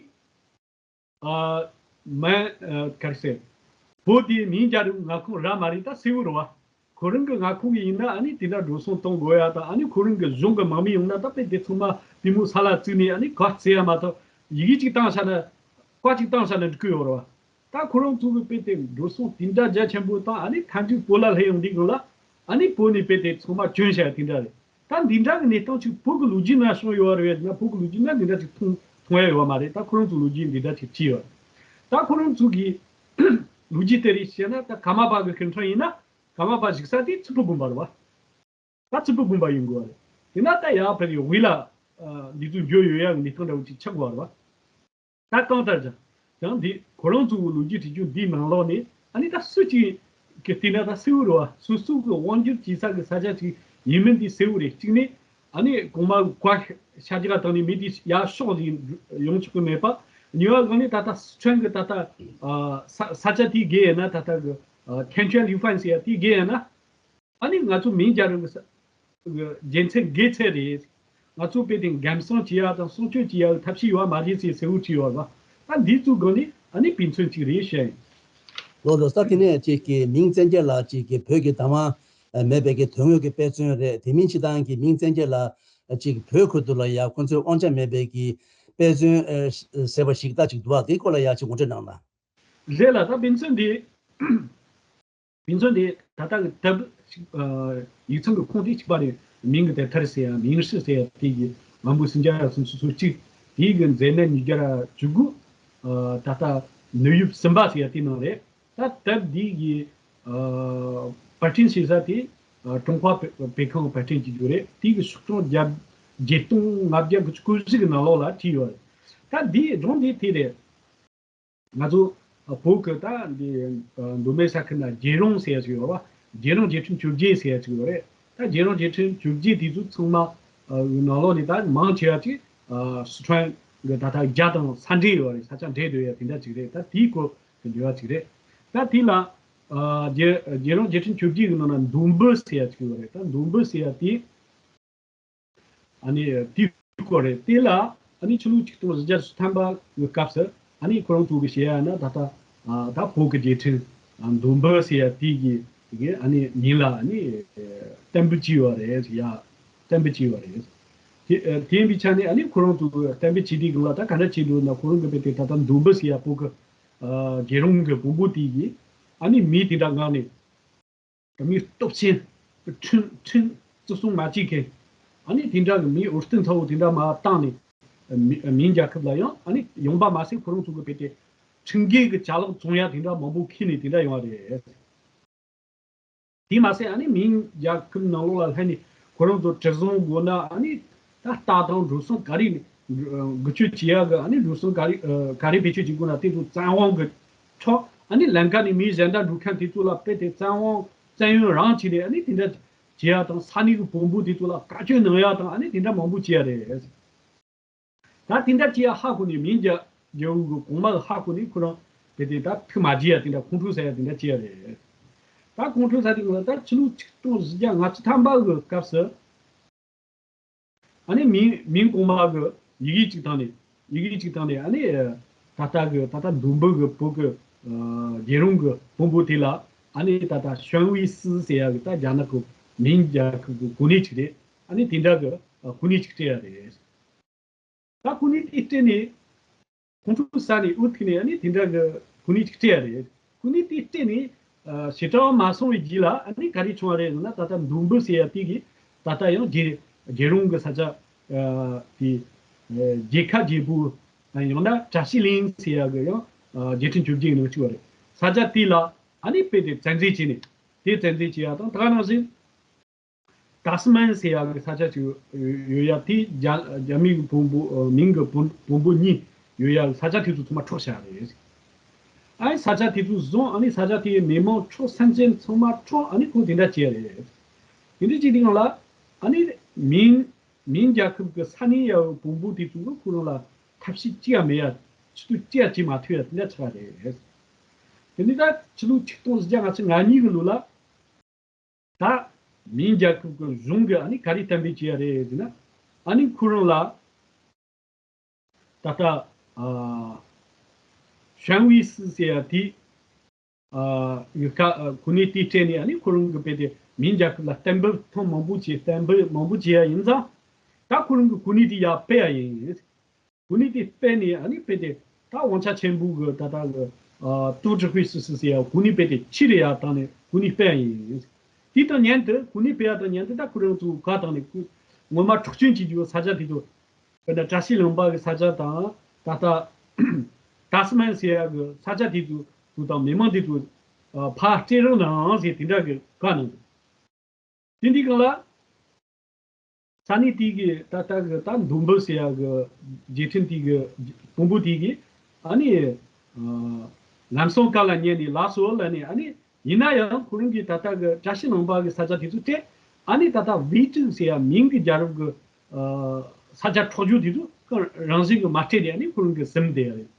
ཨ། མན། ཨ། ག་རེ་ཟེར། བོད་དེ་མིང་རྒྱལ་རབས་མངའ་ཁོངས་ར་མ་རེད། ད་གསལ་བོ་རེད་བ། ཁོ་རང་གི་མངའ་ཁོངས་ཡིན་ན་ཨ་ནི་དེ་འདྲ་འགྲོ་སོང་གཏོང་དགོས་ཡ་དང་། ཨ་ནི་ཁོ་རང་གི་གཞུང་གི་དམག་མི་ཡོང་ན་ད་དཔེ་དེ་ཚང་མ་པུས་མོ་ས་ལ་བཙུགས་ནས་ཨ་ནི་ག་རེ་ཟེར་ཡ་མ་གཏོགས། ཡི་གེ་གཅིག་བཏང་བཞག་ན། བཀའ་གཅིག་བཏང་བཞག་ན་འགྲིག་གི་ཡོད་རེད་བ། ད་ཁོ་རང་ཚོ་གི་དཔེ་དེ་འགྲོ་སོང་དེ་འདྲ་རྒྱ་ཆེན་པོ་བཏང་། ཨ་ནི་མཐའ་མཇུག་བོད་ལ་སླེབས་ཡོང་དུས་སྒང་ལ། ཨ་ནི་བོད་ནས་དཔེ་དེ་ཚང་མ་བྱོན་བཞག་དེ་འདྲ་རེད། ད་འདི་འདྲ་གི་གནས་སྟངས་ཅིག་བོད་ཀྱི་ལོ་རྒྱུས་ནང་བྱུང་ཡོད་རེད་ན། བོད་ཀྱི་ལོ་རྒྱུས་ནང་འདི་འདྲ་ཅིག་མཐོང་མཐོང་ཡ་ཡོད་མ་རེད། ད་ཁོ་རང་ཚོའི་ལོ་རྒྱུས་འདི་འདྲ་ཅིག་བྲིས་ཡོད། ད་ཁོ་རང་ཚོ་གི་ལོ་རྒྱུས་དེ་རིགས་བཤད་ན། ད་ཀརྨ་པ་གི་སྐུ་ཕྲེང་ཡིན་ན། ཀརྨ་པ་བཞུགས་ས་དེ་ཆུ་སྤུ་དགོན་པ་རེད་བ། ད་ཆུ་སྤུ་དགོན་པ་ཡིན་དགོས་པ་རེད། དེ་ན་ད་ཡར་ཕེབས་ཡོང་དབུས་ལ། ཨ། འདི་ཚོ་འགྱོ་ཡོད་ཡ་གི་གནས་སྟངས་འདྲ་བོ་ཅིག་ཆགས་དགོས་པ་རེད་བ། ད་གང་ལྟར་ཀྱང་། ཀྱང་འདི་ཁོ་རང་ཚོའི་ལོ་རྒྱུས་བྲིས་རྒྱུ་འདིའི་ནང་ལོགས་ནས། ཨ་ནི་ད་སུ་གཅིག་གིས་བལྟས་ན་ད་གསལ་བོ་རེད་བ། སོ་སོ་གི་དབང་སྒྱུར་བྱེད་ས་གི་ས་ཆ་ཅིག་ཡིན་མིན་དེ་གསལ་བོ་རེད། གཅིག་ནས་ཨ་ནི་གོང་མ་བཀའ་ཤ་རྒྱགས་བཏང་ནས་མི་དེ་ཡར་ཕྱོགས་ཟིན་ཡོང་ཆོག་གི་མེད་པ། གཉིས་པ་གང་ནས་ད་ལྟ་སི་ཁྲོན་གི་ད་ལྟ། ཨ། ས་ས་ཆ་དེའི་སྒེར་ཡིན་ན། ད་ལྟ་གི། ཨ། ཐེན་ཅོན་ལི་ཧྥན་ཟེར་ཡ་དེའི་སྒེར་ཡིན་ན། ཨ་ནི་ང་ཚོ་མིང་རྒྱལ་རབས་ཀྱི་ས་གི་རྒྱལ་མཚན་རྒས་ཚད་རེད། ང་ཚོ་དཔེ་དེ་འགན་སྲུང་བྱེད་ཡ་དང་སྲུང་སྐྱོབ་བྱེད་ཡ་གི་ཐབས་ཤེས་ཡོད་མ་རེད་ཟེར་གསལ་བོ་བྲིས་ཡོད་པ། ད་འདི་ཚོའི་སྒང་ནས་ཨ་ནི་དཔེ་མཚོན་གཅིག་རེད་བཤད་ཡིན། ལགས་སོ། ད་དེ་ནས་ཅིག་གི་མིང་བཙན་རྒྱལ་ལ་ཅིག་གི་བོད་ཀྱི་བདག་དབང་མེད་པའི་གི་དོན་དངོས་ཀྱི་དཔེ་མཚོན་རེད། དེ་མིན་སྤྱིར་བཏང་གི་མིང་བཙན་རྒྱལ་ལ་ཅིག་བོད་ཁུལ་དུ་ལ་ཡ་ཁོ་ཚོའི་དབང་ཆ་མེད་པའི་གི་དཔེ་མཚོན་ཟེར་བ་ཞིག་ད་ཅིག་འདུག་བ། དེའི་སྐོར་ལ་ཡ་ཅིག་ངོ་སྤྲོད་གནང་ན། རེད་ལ། ད་དཔེ་མཚོན་འདི། དེ་ཚོ་ནི་ད་ལྟ་གི་དེབ་ཞིག་ཨ། ཡིག་ཚང་གི་ཁོངས་དེ་གཅིག་པ་རེད། མིང་གི་དེབ་ཐེར་ཟེར་ཡ། མིང་སྲིད་ཟེར་ཡ་དེ་གི་མང་པོ་སུམ་བརྒྱ་སུམ་ཅུ་སོ་གཅིག་དེ་གི་མཛད་གནས་ཉིས་བརྒྱ་བཅུ་དགུ། ཨ། ད་ལྟ་ནུས་ཡོད་གསུམ་པ་ཟེར་ཡ་དེ་ནང་རེད། ད་དེབ་འདི་གི་ཨ། པར་སྐྲུན་བྱེད་ས་དེ་ཨ། ཀྲུང་ཧྭ་བོད་ཁང་པར་སྐྲུན་བྱེད་རྒྱུ་རེད། དེ་གི་ཤོག་གྲངས་བརྒྱ་བརྒྱད་སྟོང་ལྔ་བརྒྱ་དགུ་བཅུ་གོ་གཅིག་གི་ནང་ལོགས་ལ་བྲིས་ཡོད་རེད། ད་འདི་སྒྲུང་འདི་དེ་རེད། ང་ཚོ་བོད་ཀྱི་ད་འདི་མདོ་སྨད་ས་ཁུལ་ན་རྒྱལ་རོང་ཟེར་ཡ་ཅིག་ཡོད་པ། རྒྱལ་རོང་རྒྱལ་ཕྲན་བཅོ་བརྒྱད་ཟེར་ཡ་ཅིག་ཡོད་རེད། ད་རྒྱལ་རོང་རྒྱལ་ཕྲན་བཅོ་བརྒྱད་དེ་ཚོ་ཚང་མ་ནང་ལོགས་ནས་ད་མང་ཆེ་བ་ཅིག་སི་ཁྲོན་གྱི་ད་ལྟ་རྒྱ་དང་ས་འབྲེལ་ཡོད་རེད། ས་ཆ་འབྲེལ་སྡོད་ཡ་དེ་འདྲ་ཅིག་རེད། ད་དེའི་སྐོར་གྱི་འབྲེལ་བ་ཅིག་རེད། ད་དེ་ལ་རྒྱལ་རྒྱལ་རོང་རྒྱལ་ཕྲན་བཅོ་བརྒྱད་ཀྱི་ནང་ན་མདོ་འབུ་ཟེར་ཡ་ཅིག་ཡོད་རེད། ད་མདོ་འབུ་ཟེར་ཡ་དེ། ཨ་ནི་དེའི་སྐོར་རེད། དེ་ལ་ཨ་ནི་ཕྱི་ལོ་ཆིག་སྟོང་བཞི་བརྒྱ་བཅུ་ཐམ་པ་གི་སྐབས་སུ་ཨ་ནི་ཁོ་རང་ཚོ་གི་བཤད་ཡ་ན་ད་ལྟ་ཨ་ད་བོད་ཀྱི་རྒྱལ་ཕྲན་ཨ་མདོ་འབུ་ཟེར་ཡ་དེ་གི་དེ་གི་ཨ་ནི་མིང་ལ་ཨ་ནི་གཏན་འབེབས་བྱས་ཡོད་རེད་ཡ། གཏན་འབེབས་བྱས་ཡོད་རེད། དེ་ཨ་དེ་ཡིན་པའི་ཆ་ནས་ཨ་ནི་ཁོ་རང་ཚོ་གི་གཏན་འབེབས་བྱས་དུས་སྒང་ལ་ད་ག་འདྲ་བྱས་འདུག་ན། ཁོ་རང་གི་དཔེ་དེ་ད་ལྟ་མདོ་འབུ་ཟེར་ཡ་བོད་ཀྱི་ཨ་རྒྱལ་རོང་གི་བོན་པོ་དེ་གི་ཨ་ནི་མིང་དེ་འདྲ་ངག་ནས། མི་སྟོབས་ཆེན། ཁྲིམས་ཁྲིམས་བརྩི་སྲུང་མ་བྱེད་མཁན། ཨ་ནི་དེ་འདྲ་གི་མིང་འོད་སྟོན་ཚ་བོ་དེ་འདྲ་མར་བཏང་ནས། མི་མིང་རྒྱལ་ཁབ་ལ་ཡང་ཨ་ནི་ཡོང་པ་མ་ཟད་ཁོ་རང་ཚོ་གི་དཔེ་དེ་ཁྲིམས་འགལ་གྱི་ཅ་ལག་བཙོང་ཡ་དེ་འདྲ་མང་པོ་འཁྱེར་ནས་དེ་འདྲ་ཡོང་བ་རེད། དེ་མ་ཟད་ཨ་ནི་མིང་རྒྱལ་ཁབ་ནང་ལོགས་ལ་སླེབས་ནས་ཁོ་རང་ཚོ་གྲུ་གཟིངས་དགོས་ན། ཨ་ནི་ད་རྟ་དང་འགྲོ་སོང་ག་རེ་འགུལ་སྐྱོད་བྱེད་ཡག་གི། ཨ་ནི་འགྲོ་སོང་ག་རེ་ཨ་ག་རེ་བེད་སྤྱོད་བྱེད་དགོས་ན་དེ་ཚོ་བཙན་དབང་གི་ཁྲོད། ཨ་ནི་ལམ་ཁ་ནས་མི་གཞན་དག་འགྲོ་མཁན་དེ་ཚོ་ལ་དཔེ་དེ་བཙན་དབང་བཙན་གཡེམ་རང་བྱས་ནས་ཨ་ནི་དེ་འདྲ་བྱེད་ཡག་དང་། ས་གནས་ཀྱི་བོན་པོ་དེ་ཚོ་ལ་བཀའ་བཀྱོན་གནང་ཡག་དང་། ཨ་ནི་དེ་འདྲ་མང་པོ་བྱས་ཡག་རེད། ད་དེ་འདྲ་བྱེད་ཡག་ཧ་གོ་ནས་མིང་རྒྱལ་རྒྱལ་པོ་གི་གོང་མ་གི་ཧ་གོ་ནས་ཁོ་རང་དཔེ་དེ་ད་ཐུགས་མ་དགྱེས་ཡག་དེ་འདྲ་ཁོང་ཁྲོ་ཟ་ཡག་དེ་འདྲ་བྱས་ཡག་རེད། ད་ཁོང་ཁྲོ་ཟ་དུས་སྒང་ལ་ད་ཕྱི་ལོ་ཆིག་སྟོང་བཞི་བརྒྱ་ལྔ་བཅུ་ཐམ་པ་གི་སྐབས་སུ། ཨ་ནི་མིང་མིང་གོང་མ་གི་ཡི་གེ་གཅིག་བཏང་ནས། ཡི་གེ་གཅིག་བཏང་ནས་ཨ་ནི་ད་ལྟ་གི་ད་ལྟ་མདོ་འབུ་གི་བོད་གི་ཨ་རྒྱལ་རོང་གི་བོན་པོ་དེ་ལ་ཨ་ནི་ད་ལྟ་ཞོན་ཝེ་སི་ཟེར་ཡག་གི་ད་རྒྱ་ནག་གི་མིང་རྒྱལ་ཁབ་གི་གོ་གནས་ཅིག་རེད། ཨ་ནི་དེ་འདྲ་གི་ཨ་གོ་གནས་ཅིག་སྤྲད་ཡག་རེད། ད་གོ་གནས་དེ་སྤྲད་ནས་ཁོང་ཁྲོ་ཟ་ནས་འུ་ཐུག་ནས་ཨ་ནི་དེ་འདྲ་གི་གོ་གནས་ཅིག་སྤྲད་ཡག་རེད། གོ་གནས་དེ་སྤྲད་ནས་ཨ་ཞེ་དྲག་མ་སོང་བའི་རྗེས་ལ་ཨ་ནི་ག་རེ་བྱུང་བ་རེད་ཟེར་ན། ད་ལྟ་མདོ་འབུ་ཟེར་ཡག་དེ་གིས་ད་ལྟ་ཡང་རྒྱལ་རྒྱལ་རོང་གི་ས་ཆ་ཨ་དེ་ཨ་རྒྱལ་ཁབ་རྒྱལ་པོ། ཨ་ཡང་ན་བཀྲ་ཤིས་གླིང་ཟེར་ཡག་གི་ཡང་ཨ་རྒྱལ་ཕྲན་བཅོ་བརྒྱད་ནང་གཅིག་པ་རེད། ས་ཆ་དེ་ལ་ཨ་ནི་དཔེ་དེ་བཙན་འཛུལ་བྱས་ནས། དེ་བཙན་འཛུལ་བྱེད་ཡག་དང་། ད་ག་ནང་བཞིན་ཏཱ་སི་མན་ཟེར་ཡག་གི་ས་ཆ་ཅིག་ཡོད་ཡག་དེ་རྒྱ་རྒྱ་མི་གི་བོན་པོ་ཨ་མིང་གི་བོན་བོན་པོ་གཉིས་ཡོད་ཡག་གི་ས་ཆ་དེ་ཚོ་ཚང་མ་འཕྲོག་བཞག་རེད། ཨ་ནི་ས་ཆ་དེ་ཚོ་བཟུང་། ཨ་ནི་ས་ཆ་དེའི་མི་མང་འཕྲོག། སེམས་ཅན་ཚང་མ་འཕྲོག། ཨ་ནི་ཁོང་དེ་འདྲ་བྱས་རེད། དེ་འདྲ་བྱེད་དུས་སྒང་ལ་ཨ་ནི་མིང་མིང་རྒྱལ་ཁབ་ཀྱི་ས་གནས་ཡག་བོན་པོ་དེ་ཚོ་གིས་ཁོ་རང་ལ་ཐབས་ཤེས་ཅི་ཡང་མེད་ཡག་ཕྱི་ཐུག་ཅི་ཡང་བྱེད་མ་ཐུབ་ཡག་དེ་འདྲ་ཆགས་རེད། དེ་ནས་ད་ཕྱི་ལོ་ཆིག་སྟོང་བཞི་བརྒྱ་ང་གཉིས་ཀྱི་ལོ་ལ། ད་ མིང་རྒྱལ་ཁབ་ཀྱི་གཞུང་གིས་ཨ་ནི་ག་རེ་གཏན་འབེབས་བྱས་ཡ་རེད་ཟེར་ན། ཨ་ནི་ཁོ་རང་ལ་ད་ལྟ་ཨ་ཞན་ཝེ་སི་ཟེར་ཡ་དེ་ཨ་ཡོད་ཁ་ཨ་གོ་གནས་དེ་སྤྲད་ནས། ཨ་ནི་ཁོ་རང་གི་དཔེ་དེ་མིང་རྒྱལ་ཁབ་ལ་གཏན་འབེབས་ཐེངས་མང་པོ་བྱས། གཏན་འབེབས་མང་པོ་བྱས་ཡ་ཡིན་ཙང་། ད་ཁོ་རང་གི་གོ་གནས་དེ་ཡར་སྤེལ་ཡ་ཡིན། གོ་གནས་དེ་སྤེལ་ནས། ཨ་ནི་དཔེ་དེ་ད་དབང་ཆ་ཆེན་པོ་གི་ད་ལྟ་གི་ཨ་ཏུའུ་ཀྲི་ཧུའེ་སི་སི་ཟེར་ཡ་གོ་གནས་དཔེ་དེ་ཕྱིར་ཡར་བཏང་ནས་གོ་གནས་སྤེལ་ཡ་ཡིན། དེ་དང་མཉམ་དུ། གོ་གནས་སྤེལ་ཡ་དང་མཉམ་དུ་ད་ཁོ་རང་ཚོ་ག་བཏང་ནས་ཁོ་ངོ་མ་འཕྲོག་བཅོམ་བྱེད་རྒྱུ་ས་ཆ་དེ་ཚོ། དཔེར་ན་བཀྲ་ཤིས་ལྷུན་པོ་གི་ས་ཆ་དང་། ད་ལྟ་ཏཱས་མན་ཟེར་ཡ་གི་ས་ཆ་དེ་ཚོ་དང་མི་མང་དེ་ཚོ་ཨ་ཕར་སྤྲད་རོགས་གནང་ཟེར་དེ་འདྲ་གི་བཀའ་གནང་འདུག་དེ་འདི་སྒང་ལ་ས་གནས་དེ་གི་ད་ལྟ་གི་ད་མདོ་འབུ་ཟེར་ཡ་གི་རྗེས་ཁྲིམས་དེ་གི་དཔོན་པོ་དེ་གི་ཨ་ནི་ཨ་ལམ་སང་བཀའ་ལ་ཉན་ནས་ལགས་སོ་ལབ་ནས། ཨ་ནི་ཡིན་ན་ཡང་ཁོ་རང་གིས་ད་ལྟ་གི་བཀྲ་ཤིས་ལྷུན་པོ་གི་ས་ཆ་དེ་ཚོ་སྤྲད། ཨ་ནི་ད་ལྟ་ཝེ་ཀྲིག་ཟེར་ཡ་མིང་གི་རྒྱལ་རབས་གི་ཨ་ས་ཆ་འཕྲོག་རྒྱུ་དེ་ཚོ་རང་བཞིན་གི་མ་སྤྲད་དེ། ཨ་ནི་ཁོ་རང་གིས་ཟིན་བསྡད་ཡ་རེད།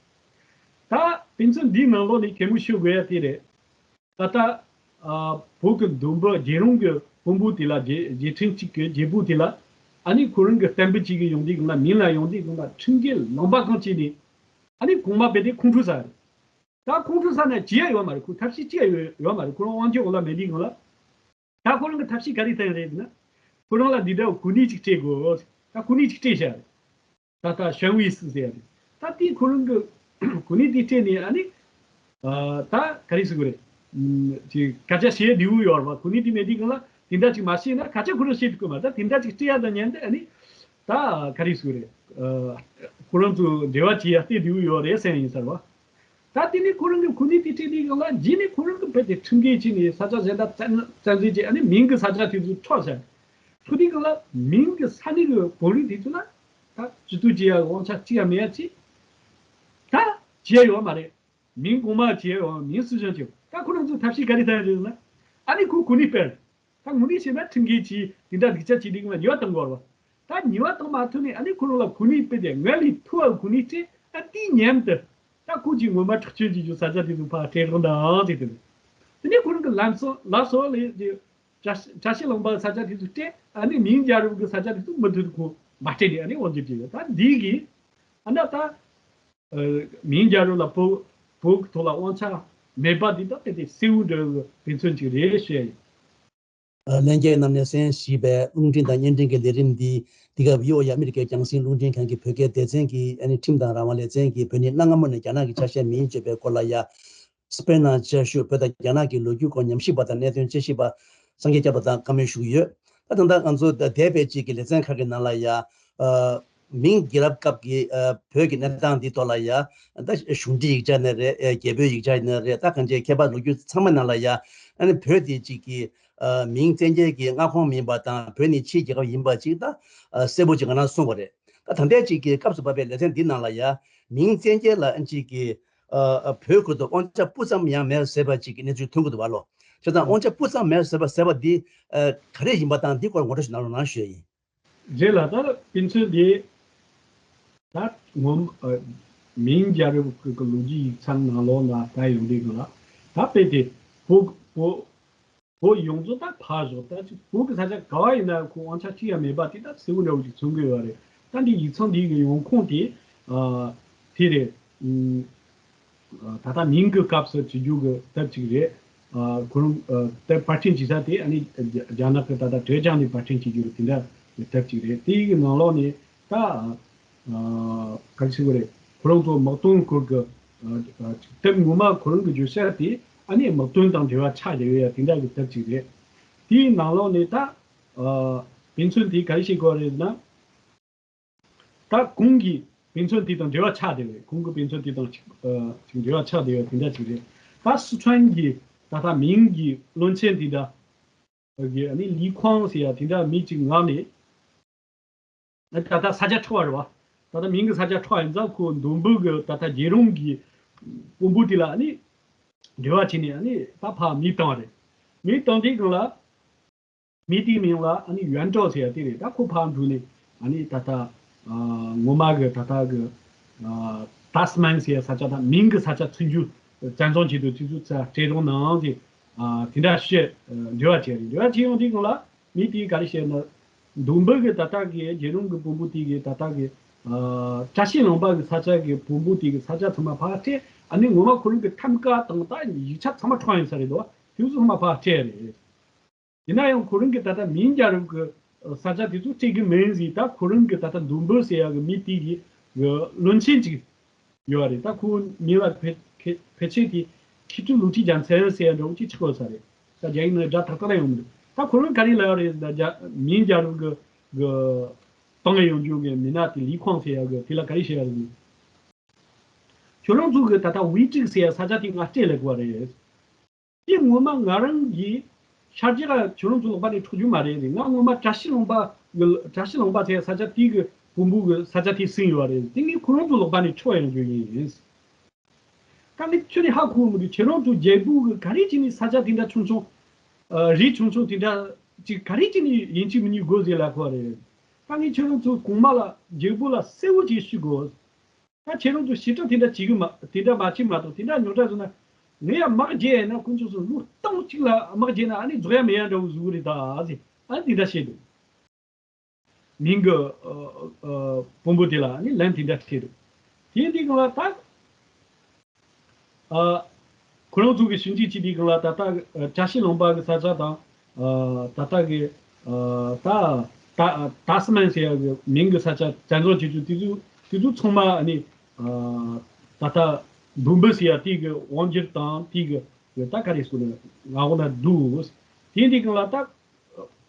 ད་དཔེ་མཚོན་འདིའི་ནང་ལོགས་ནས་གད་མོ་ཤོར་དགོས་ཡ་དེ་རེད། ད་ལྟ་ཨ་བོད་ཀྱི་མདོ་འབུ་རྒྱལ་རོང་གི་དཔོན་པོ་དེ་ལ། རྗེས་རྗེས་ཁྲིམས་གཅིག་གི་རྒྱལ་པོ་དེ་ལ། ཨ་ནི་ཁོ་རང་གི་བསྟན་པ་གཅིག་གི་ཡོང་དུས་སྒང་ལ། མིང་ལ་ཡོང་དུས་སྒང་ལ་ཁྲིམས་འགལ་ལུང་པ་གང་བྱས་ནས། ཨ་ནི་གོང་མ་དཔེ་དེ་ཁོང་ཁྲོ་ཟ་རེད། ད་ཁོང་ཁྲོ་ཟ་ན་བྱེད་ཡ་ཡོད་མ་རེད། ཁོ་ཐབས་ཤེས་ཅི་ཡང་ཡོད་ཡོད་མ་རེད། ཁོ་རང་དབང་ཆ་འོག་ལ་མེད་དུས་སྒང་ལ། ད་ཁོ་རང་གི་ཐབས་ཤེས་ག་རེ་བཏོན་རེད་ཟེར་ན། ཁོ་རང་ལ་འདི་འདྲ་གོ་གནས་ཅིག་སྤྲད་དགོས། ད་གོ་གནས་ཅིག་སྤྲད་བཞག་རེད། ད་ལྟ་ཞན་ཝེ་སི་ཟེར་ཡ་རེད། ད་དེ་ཁོ་རང་གི་གོ་གནས་དེ་སྤྲད་ནས། ཨ་ནི་ཨ་ད་ག་རེ་ཟེར་དགོས་རེད། ཨམ་ཅིག་སྐད་ཆ་བཤད་འདྲ་བོ་ཡོད་རེད་པ། གོ་གནས་དེ་མེད་དུས་སྒང་ལ་དེ་འདྲ་ཅིག་མ་བཤད་ན། སྐད་ཆ་ཁོ་རང་བཤད་ཐུབ་ཀྱི་མ་རེད། ད་དེ་འདྲ་ཅིག་སྤྲད་ཡ་དང་མཉམ་དུ། ཨ་ནི་ད་ག་རེ་ཟེར་དགོས་རེད། ཨ་ཁོ་རང་ཚོ་འབྲེལ་བ་བྱེད་ཡ་སྟེ་འདྲ་བོ་ཡོད་རེད་བསམ་ཡིན་ས་རེད་པ། ད་དེ་ནས་ཁོ་རང་གི་གོ་གནས་དེ་སྤྲད་དུས་སྒང་ལ། རྗེས་ནས་ཁོ་རང་གི་དཔེ་དེ་ཁྲིམས་འགལ་བྱས་ནས་ས་ཆ་གཞན་དག་བཙན་བཙན་འཛུལ་བྱས། ཨ་ནི་མིང་གི་ས་ཆ་དེ་ཚོ་འཕྲོག་བཞག་འཕྲོག་དུས་སྒང་ལ་མིང་གི་ས་གནས་ཀྱི་བོད་རིགས་དེ་ཚོ་ལ་ད་སྤྱི་འཐུས་བྱེད་ཡ་དབང་ཆ་གཅིག་ཡང་མེད་ཡ་ཅིག་ད་བྱེད་ཡ་ཡོད་མ་རེད། མིང་གོང་མ་བྱེད་ཡ་ཡོད། མིང་སྲིད་གཞུང་བྱེད་ཡ། ད་ཁོ་རང་ཚོ་ཐབས་ཤེས་ག་རེ་བཏང་ཡ་རེད་ཟེར་ན། ཨ་ནི་ཁོ་གོ་གནས་སྤེལ། ད་དངོས་གནས་བྱས་ན་ཁྲིམས་འགལ་གྱིས་དེ་འདྲ་སྡིག་ཆ་བྱེད་དུས་སྒང་ལ་ཉེས་པ་གཏོང་དགོས་རེད་པ། ད་ཉེས་པ་གཏོང་མ་ཐུབ་ནས། ཨ་ནི་ཁོ་རང་ལ་གོ་གནས་སྤྲད་དེ། སྔར་ལས་མཐོ་བའི་གོ་གནས་སྤྲད། ཨ་དེའི་མཉམ་དུ་ད་ཁོ་གིས་ངོ་མ་འཕྲོག་བཅོམ་བྱེད་རྒྱུ་ས་ཆ་དེ་ཚོ་ཕར་སྤྲད་རོགས་གནང་ཟེར་དེ་རེད། དེ་ནས་ཁོ་རང་གི་ལམ་སང་ལགས་སོ་ལབ་དེ། བཀྲ་བཀྲ་ཤིས་ལྷུན་པོའི་ས་ཆ་དེ་ཚོ་སྤྲད། ཨ་ནི་མིང་རྒྱལ་རབས་ཀྱི་ས་ཆ་དེ་ཚོ་མུ་མཐུད་དུ་ཁོ་མ་སྤྲད་ནས། ཨ་ནི་དབང་སྒྱུར་བྱས་ཡོད། ད་འདི་གིས་ཨ་ན་ད་ཨ་མིང་རྒྱལ་རབས་ལ་བོད་བོད་ཀྱི་ཐོག་ལ་དབང་ཆ་མེད་པ་འདི་ད་དཔེ་དེ་གསལ་བོ་འདྲ་བའི་དཔེ་མཚོན་ཅིག་རེད་ཞུ་ཡ་ཡིན། ལྷན་རྒྱས་རྣམས་ནས་གསན་བཞིན་པའི་རླུང་འཕྲིན་དང་བརྙན་འཕྲིན་གྱི་ལས་རིམ་འདི། འདི་ག་བྷི་ཨོ་ཨེ་ཨ་མི་རི་ཀའི་རྒྱང་སྲིང་རླུང་འཕྲིན་ཁང་གི་བོད་སྐད་སྡེ་ཚན་གྱི། ཨ་ནི་ཁྲིམས་དང་རང་དབང་ལེ་ཚན་གྱི་བོད་ནས་གནའ་སྔ་མོ་ནས་རྒྱ་ནག་གི་ཆ་ཤས་མིང་བརྗོད་པའི་སྐོར་ལ་ཡ། སྤེལ་གནང་བཅར་བཞུགས་བོད་དང་རྒྱ་ནག་གི་ལོ་རྒྱུས་སྐོར་ཉམས་ཞིབ་པ་དང་གནད་དོན་དཔྱད་ཞིབ་པ་སངས་རྒྱས་སྐྱབས་ལགས་དང་བཀའ་མོལ་ཞུ་གི་ཡོད། ད་ད་ལྟ་ང་ཚོ་འདས་པའི་ཅིག་གི་ལེ་ཚན་ཁག་གི་ནང་ལ་ཡ། ཨ་མིང་རྒྱལ་རབས་སྐབས་ཀྱི་ཨ་བོད་ཀྱི་གནས་སྟངས་འདི་ཐོག་ལ་ཡ། ད་གཞུང་འབྲེལ་ཡིག་ཆ་ནས་རེད། ཨ་རྒྱལ་པོའི་ཡིག་ཆ་ནས་རེད། ད་གང་ཅིའི་ཁྱད་པར་ལོ་རྒྱུས་ཚང་མ་ནང་ལ་ཡ། ཨ་ནི་བོད་དེ་ཅིག་གི་ཨ་མིང་བཙན་རྒྱལ་གྱི་མངའ་ཁོངས་མིན་པ་དང་། བོད་ནི་ཕྱིའི་རྒྱལ་ཁབ་ཡིན་པ་ཅིག་ད་ཨ་གསལ་པོ་ཅིག་ང་རང་གསུངས་པ་རེད། ད་ད་ལྟའི་ཅིག་གི་སྐབས་སུ་བབས་པའི་ལེ་ཚན་འདི་ནང་ལ་ཡ། མིང་བཙན་རྒྱལ་ལ་ཨ་ཅིག་གི་ཨ་ཨ་བོད་ཁུལ་དུ་དབང་ཆ་སྤུ་ཙམ་ཡང་མེད་ཟེར་བ་ཅིག་གི་གནས་ཚུལ་ཐོན་གྱི་འདུག་བ་ལོ། བྱས་ཙང་དབང་ཆ་སྤུ་ཙམ་མེད་ཟེར་བ་ཟེར་བ་འདི་ཨ་ག་རེ་ཡིན་པ་དང་། འདི་སྐོར་ངོ་སྤྲོད་ཞིག་གནང་རོགས་གནང་ཞུ་ཡ་ཡིན། རེད་ལགས། ད་དཔེ་མཚོན་འདི་ད་ངོ་མ་ཨ་མིང་རྒྱལ་རབས་ཀྱི་ལོ་རྒྱུས་ཡིག་ཚང་ནང་ལོགས་ལ་ད་ཡོང་དུས་སྒང་ལ། ད་དཔེ་དེ་བོད་བོད་བོད་ཡོངས་རྫོགས་ད་ཕར་ཞོག་ད་ཅིག་བོད་ཀྱི་ས་ཆ་ག་བ་ཡིན་ན་ཁོ་དབང་ཆ་གཅིག་ཡང་མེད་པ་དེ་ད་གསལ་བོ་འདྲ་བོ་ཅིག་མཚོན་གྱི་ཡོད་རེད། ད་འདི་ཡིག་ཚང་འདི་གི་ཡོང་ཁུངས་དེ་ཨ་དེ་རེད། ཨ་ད་ལྟ་མིང་གི་སྐབས་སུ་བྱེད་རྒྱུ་གི་དེབ་ཅིག་རེད། ཨ་ཁོ་རང་ཨ་དེབ་པར་སྐྲུན་བྱེད་ས་དེ་ཨ་ནི་རྒྱ་རྒྱ་ནག་གི་ད་ལྟ་ཀྲེ་ཅང་ནས་པར་སྐྲུན་བྱེད་རྒྱུ་རེད། དེ་འདྲ་གི་དེབ་ཅིག་རེད། དེ་ཡི་གི་ནང་ལོགས་ནས་ད་ཨ་ག་རེ་ཟེར་དགོས་རེད། ཁོ་རང་ཚོ་དམག་དོན་སྐོར་གྱི་ཨ་ཨ་དེབ་ངོ་མ་ཁོ་རང་གི་བརྗོད་བྱ་དེ་ཨ་ནི་དམག་དོན་དང་འབྲེལ་བ་ཆགས་བསྡད་ཡོད་ཡ་དེ་འདྲ་གི་དེབ་ཅིག་རེད། དེའི་ནང་ལོགས་ནས་ད་ཨ་དཔེ་མཚོན་དེ་ག་རེ་བྱེད་དགོས་རེད་ན། ད་གོང་གི་དཔེ་མཚོན་དེ་དང་འབྲེལ་བ་ཆགས་བསྡད་ཡོད་རེད། གོང་གི་དཔེ་མཚོན་དེ་དང་ཅིག་ཨ་ཅིག་འབྲེལ་བ་ཆགས་བསྡད་ཡོད་དེ་འདྲ་ཅིག་རེད། ད་སི་ཁྲོན་གྱི་ད་ལྟ་མིང་གི་བློན་ཆེན་དེ་འདྲ་གི་ཨ་ནི་ལི་ཁོང་ཟེར་ཡ་དེ་འདྲ་མི་གཅིག་མངགས་ནས། ད་ལྟ་ས་ཆ་འཕྲོག་པ་རེད་བ། ད་ལྟ་མིང་གི་ས་ཆ་འཕྲོག་ཡིན་ཙང་ཁོ་མདོ་འབུ་གི་ད་ལྟ་རྒྱལ་རོང་གི་དཔོན་པོ་དེ་ལ་ཨ་ནི་འབྲེལ་བ་བྱས་ནས་ཨ་ནི་ད་ཕར་མི་བཏང་བ་རེད། མི་བཏང་དུས་སྒང་ལ། མི་དེའི་མིང་ལ་ཨ་ནི་ཡོན་ཀྲོའུ་ཟེར་ཡ་དེ་རེད། ད་ཁོ་ཕར་འགྲོ་ནས་ཨ་ནི་ད་ལྟ་ཨ་ངོ་མ་གི་ད་ལྟ་གི་ཨ་ཏཱས་མན་ཟེར་ཡ་ས་ཆ་དང་མིང་གི་ས་ཆ་མཚོན་རྒྱུ་བཙན་བཟུང་བྱེད་དུ་དུས་ཚོད་ཚ་སྤྲད་རོགས་གནང་ཟེར། ཨ་དེ་འདྲ་བཤད་འབྲེལ་བ་བྱས་རེད། འབྲེལ་བ་བྱས་ཡོང་དུས་སྒང་ལ་ མི་དེས་ག་རེ་བཤད་ན། འདུམ་བུ་གི་ད་ལྟ་གི་རྒྱལ་རོང་གི་བོན་པོ་དེ་གི་ད་ལྟ་གི་ཨ་བཀྲ་ཤིས་ལྷུན་པོ་གི་ས་ཆ་གི་བོན་པོ་དེ་གི་ས་ཆ་ཚང་མ་ཕར་སྤྲད། ཨ་ནི་ངོ་མ་ཁོ་རང་གི་ཐམ་ཀ་དང་ད་ཡིག་ཆ་ཚང་མ་འཕྲོག་ཡིན་ས་རེད་དོ། དེ་ཚོ་ཚང་མ་ཕར་སྤྲད་རེད། ཡིན་ན་ཡང་ཁོ་རང་གི་ད་ལྟ་མིང་རྒྱལ་རབས་ཀྱི་ས་ཆ་དེ་ཚོ་སྤྲད་གི་མིན་ཟེར། ད་ཁོ་རང་གི་ད་ལྟ་འདུམ་བུ་ཟེར་ཡག་གི་མི་དེ་གི་གི་བློན་ཆེན་ཅིག་ཡོད་རེད། ད་ཁོའི་མིང་ལ་ཕལ་ཕལ་ཕལ་ཆེར་དེ་མཁས་གྲུབ་ལུག་ཁྲི་རྒྱལ་མཚན་ཟེར་ཡག་འདྲ་བོ་ཅིག་ཆགས་ཡོད་ས་རེད། ད་རྒྱ་ཡིག་ནང་སྒྲ་ཏག་ཏག་ལ་ཡོང་མི་འདུག་ད་ཁོ་རང་ག་རེ་ལབ་ཡོད་རེད། ད་རྒྱ་མིང་རྒྱལ་རབས་གི་གི་སྤང་ཡོང་རྒྱུ་གི་མི་སྣ་དེ་ལི་ཁོང་ཟེར་ཡག་གི་དེ་ལ་ག་རེ་བཤད་ཡོད་རེད། ཁྱོད་རང་ཚོ་གི་ད་ལྟ་ཝི་ཀྲིག་ཟེར་ཡག་ས་ཆ་དེ་ང་སྤྲད་ལབ་དགོས་པ་རེད། དེ་ངོ་མ་ང་རང་གི་ཤར་རྒྱག་ཁྱོད་རང་ཚོ་ལག་པ་ནས་འཕྲོག་རྒྱུ་མ་རེད། རེད། ང་ངོ་མ་བཀྲ་ཤིས་ལྷུན་པོ་གི་བཀྲ་ཤིས་ལྷུན་པོ་ཟེར་ས་ཆ་དེ་གི་བོན་པོ་གི་ས་ཆ་དེ་ཟིན་ཡོད་རེད། དེ་ངས་ཁོ་རང་ཚོ་ལག་པ་ནས་འཕྲོག་ཡོང་རྒྱུ་ཡིན། ད་ངས་ཁྱོད་ནས་ཧ་གོ་མི་འདུག་ཁྱེད་རང་ཚོ་རྒྱལ་པོ་གི་ག་རེ་བྱས་ནས་ས་ཆ་དེ་འདྲ་ཆུང་ཆུང་། ཨ་རི་ཆུང་ཆུང་དེ་འདྲ་ཅིག་ག་རེ་བྱས་ནས་ཡིན་གཅིག་མིན་གཉིས་དགོས་ཟེར་ལབ་ཁོ་རེད། ད་ངས་ཁྱོད་རང་ཚོ་གོང་མ་ལ་རྒྱལ་པོ་ལ་གསལ་བོ་ཅིག་ཞུ་དགོས། ད་ཁྱེད་རང་ཚོ་ཞེ་དྲག་དེ་འདྲ་བྱེད་གི་མ་དེ་འདྲ་མ་བྱེད་མ་གཏོགས། དེ་འདྲ་ཉོ་དྲ་བཟོ་ན་ངས་ཡང་དམག་རྒྱག་ཡིན་ན་དཀོན་མཆོག་གསུམ་ལོ་སྟོང་གཅིག་ལ་དམག་རྒྱག་ན་ཨ་ནི་རྫོགས་ཡ་མེད་ཡ་འདྲ་བོ་བཟོ་གི་རེད་ད་ཟེར། ཨ་ནི་དེ་འདྲ་བཤད་འདུག་མིང་གི་ཨ་ཨ་བོན་པོ་དེ་ལ་ཨ་ནི་ལན་དེ་འདྲ་བཤད་འདུག་དེ་འདི་གང་ལ་ད། ཨ་ཁོ་རང་ཚོ་གི་ཞིབ་འཇུག་བྱེད་དུས་སྒང་ལ་ད་ལྟ་ཨ་བཀྲ་ཤིས་ལྷུན་པོ་གི་ས་ཆ་དང་། ཨ་ད་ལྟ་གི་ཨ་ད་ད་ཏཱ་སི་མན་ཟེར་ཡ་གི་མིང་གི་ས་ཆ་བཙན་བཟུང་བྱེད་རྒྱུ་དེ་ཚོ་དེ་ཚོ་ཚང་མ་ཨ་ནི་ཨ་ད་ལྟ་འདུམ་བུ་ཟེར་ཡ་དེ་གི་དབང་སྒྱུར་དང་དེ་གི་ད་ག་རེ་ཟེར་ན་ང་འོ་ན་འདུག་དེ་འདི་སྒང་ལ་ད།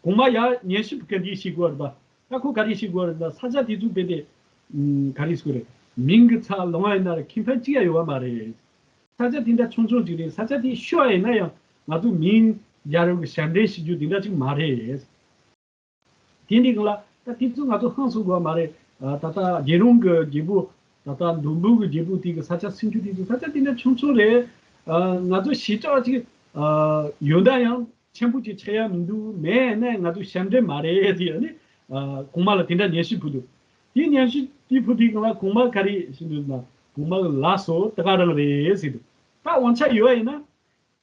གོང་མ་ཡར་ཉན་ཞིབ་ག་འདྲ་བྱེད་དགོས་རེད་པ། ད་ཁོ་ག་རེ་བྱེད་དགོས་རེད་ན་ས་ཆ་དེ་ཚོ་རྦད་དེ། ཨུམ། ག་རེ་ཟེར་དགོས་རེད། མིང་གི་ཚབ་ལོང་བ་ཡིན་ན་ར་ཁེ་ཕན་གཅིག་ཡང་ཡོད་པ་མ་རེད། ས་ཆ་དེ་འདྲ་ཆུང་ཆུང་ཅིག་རེད། ས་ཆ་དེ་ཤོར་བ་ཡིན་ན་ཡང་ང་ཚོ་མིང་རྒྱལ་རབས་ཀྱི་ཞབས་འདྲེན་བྱེད་རྒྱུ་དེ་འདྲ་ཅིག་མ་རེད། དེ་འདི་གང་ལ་ད་དེ་ཚོ་ང་ཚོ་ཧང་སང་དགོས་པ་མ་རེད། ཨ་ད་ལྟ་རྒྱལ་རོང་གི་རྒྱལ་པོ་ད་ལྟ་འདུམ་བུ་གི་རྒྱལ་པོ་དེ་གི་ས་ཆ་ཟིན་རྒྱུ་དེ་ཚོ་ས་ཆ་དེ་འདྲ་ཆུང་ཆུང་རེད། ཨ་ང་ཚོ་ཞེ་དྲག་ཅིག་ཨ་ཡོད་ན་ཡང་། ཆེན་པོ་ཅིག་ཆགས་ཡ་མི་འདུག་མེད་ན་ང་ཚོ་ཞབས་འདྲེན་མ་རེད་ཟེར་ནས། ཨ་གོང་མ་ལ་དེ་འདྲ་ཉན་ཞིབ་ཕུལ་འདུག་དེ་ཉན་ཞིབ་དེ་ཕུལ་དུས་སྒང་ལ་གོང་མ་ག་རེ་ཞུས་འདུག་ན། གོང་མ་གི་ལགས་སོ་ད་ག་རང་རེད་ཟེར་འདུག་ད་དབང་ཆ་ཡོད་པ་ཡིན་ན་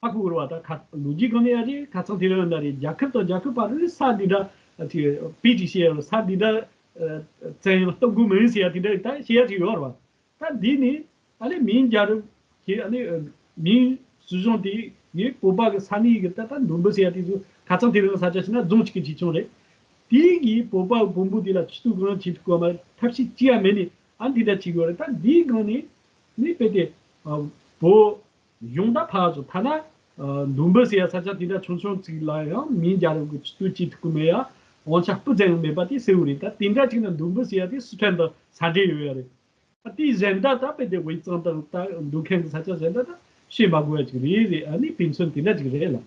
ཧ་གོ་གི་རེད་པ། ད་ཁ་ལོ་རྒྱུས་སྒང་ནས་ཡ་རེད། ཁ་ཚང་དེ་རང་ཡིན་ན་རེད། རྒྱལ་ཁབ་དང་རྒྱལ་ཁབ་བར་རུ་ས་འདི་འདྲ་ཅིག་དཔེ་ཅིག་བཤད་ཡ་ས་འདི་འདྲ་བཙན་གཡེམ་གཏོང་དགོས་མིན་ཟེར་ཡ་དེ་འདྲ་ད་བཤད་ཡ་ཅིག་ཡོད་རེད་པ། ད་འདི་ནི་ཨ་ནི་མིང་རྒྱལ་རབས་ཀྱི་ཨ་ནི་མིང་སྲིད་གཞུང་དེ་ངའི་བོད་པ་གི་ས་གནས་ཀྱི་ད་ལྟ་འདུམ་བུ་ཟེར་ཡ་དེ་ཚོ་ཁ་ཚང་དེ་རིང་ས་ཆ་ཕྱིན་ན་རྫོང་གཅིག་གི་ཆེ་ཆུང་རེད། དེ་གིས་བོད་པ་བོན་པོ་དེ་ལ་ཆུ་ཚོད་གང་བྱེད་ཐུབ་ཀྱི་མ་ཐབས་ཤེས་ཅི་ཡང་མེད་ནས་ཨ་འདི་འདྲ་བྱེད་དགོས་རེད། ད་འདིའི་སྒང་ནས་ནི་དཔེ་དེ་བོད་གཞུང་ད་ཕར་ཚུར་ཐ་ན་འདུམ་བུ་ཟེར་ཡ་ས་ཆ་དེ་འདྲ་ཆུང་ཆུང་ཅིག་ལ་ཡང་མིང་རྒྱལ་རབས་ཀྱི་ཆུ་ཚོད་བྱེད་ཐུབ་ཀྱི་མེད་ཡ་དབང་ཆ་སྤུ་ཙམ་ཡང་མེད་པ་དེ་གསལ་བོ་རེད། ད་དེ་འདྲ་ཅིག་ན་འདུམ་བུ་ཟེར་ཡ་དེ་སི་ཁྲོན་དང་ས་འབྲེལ་ཡོད་ཡ་རེད། ཨ་དེའི་གཞན་དག་ད་དཔེ་དེ་ཝེ་ཙང་དང་ད་འདུ་མཁན་གྱི་ས་ཆ་གཞན་དག་ད་བཤད་མ་དགོས་ཡ་ཅིག་རེད་རེད། ཨ་ནི་དཔེ་མཚོན་དེ་འདྲ་ཅིག་རེད་ལ།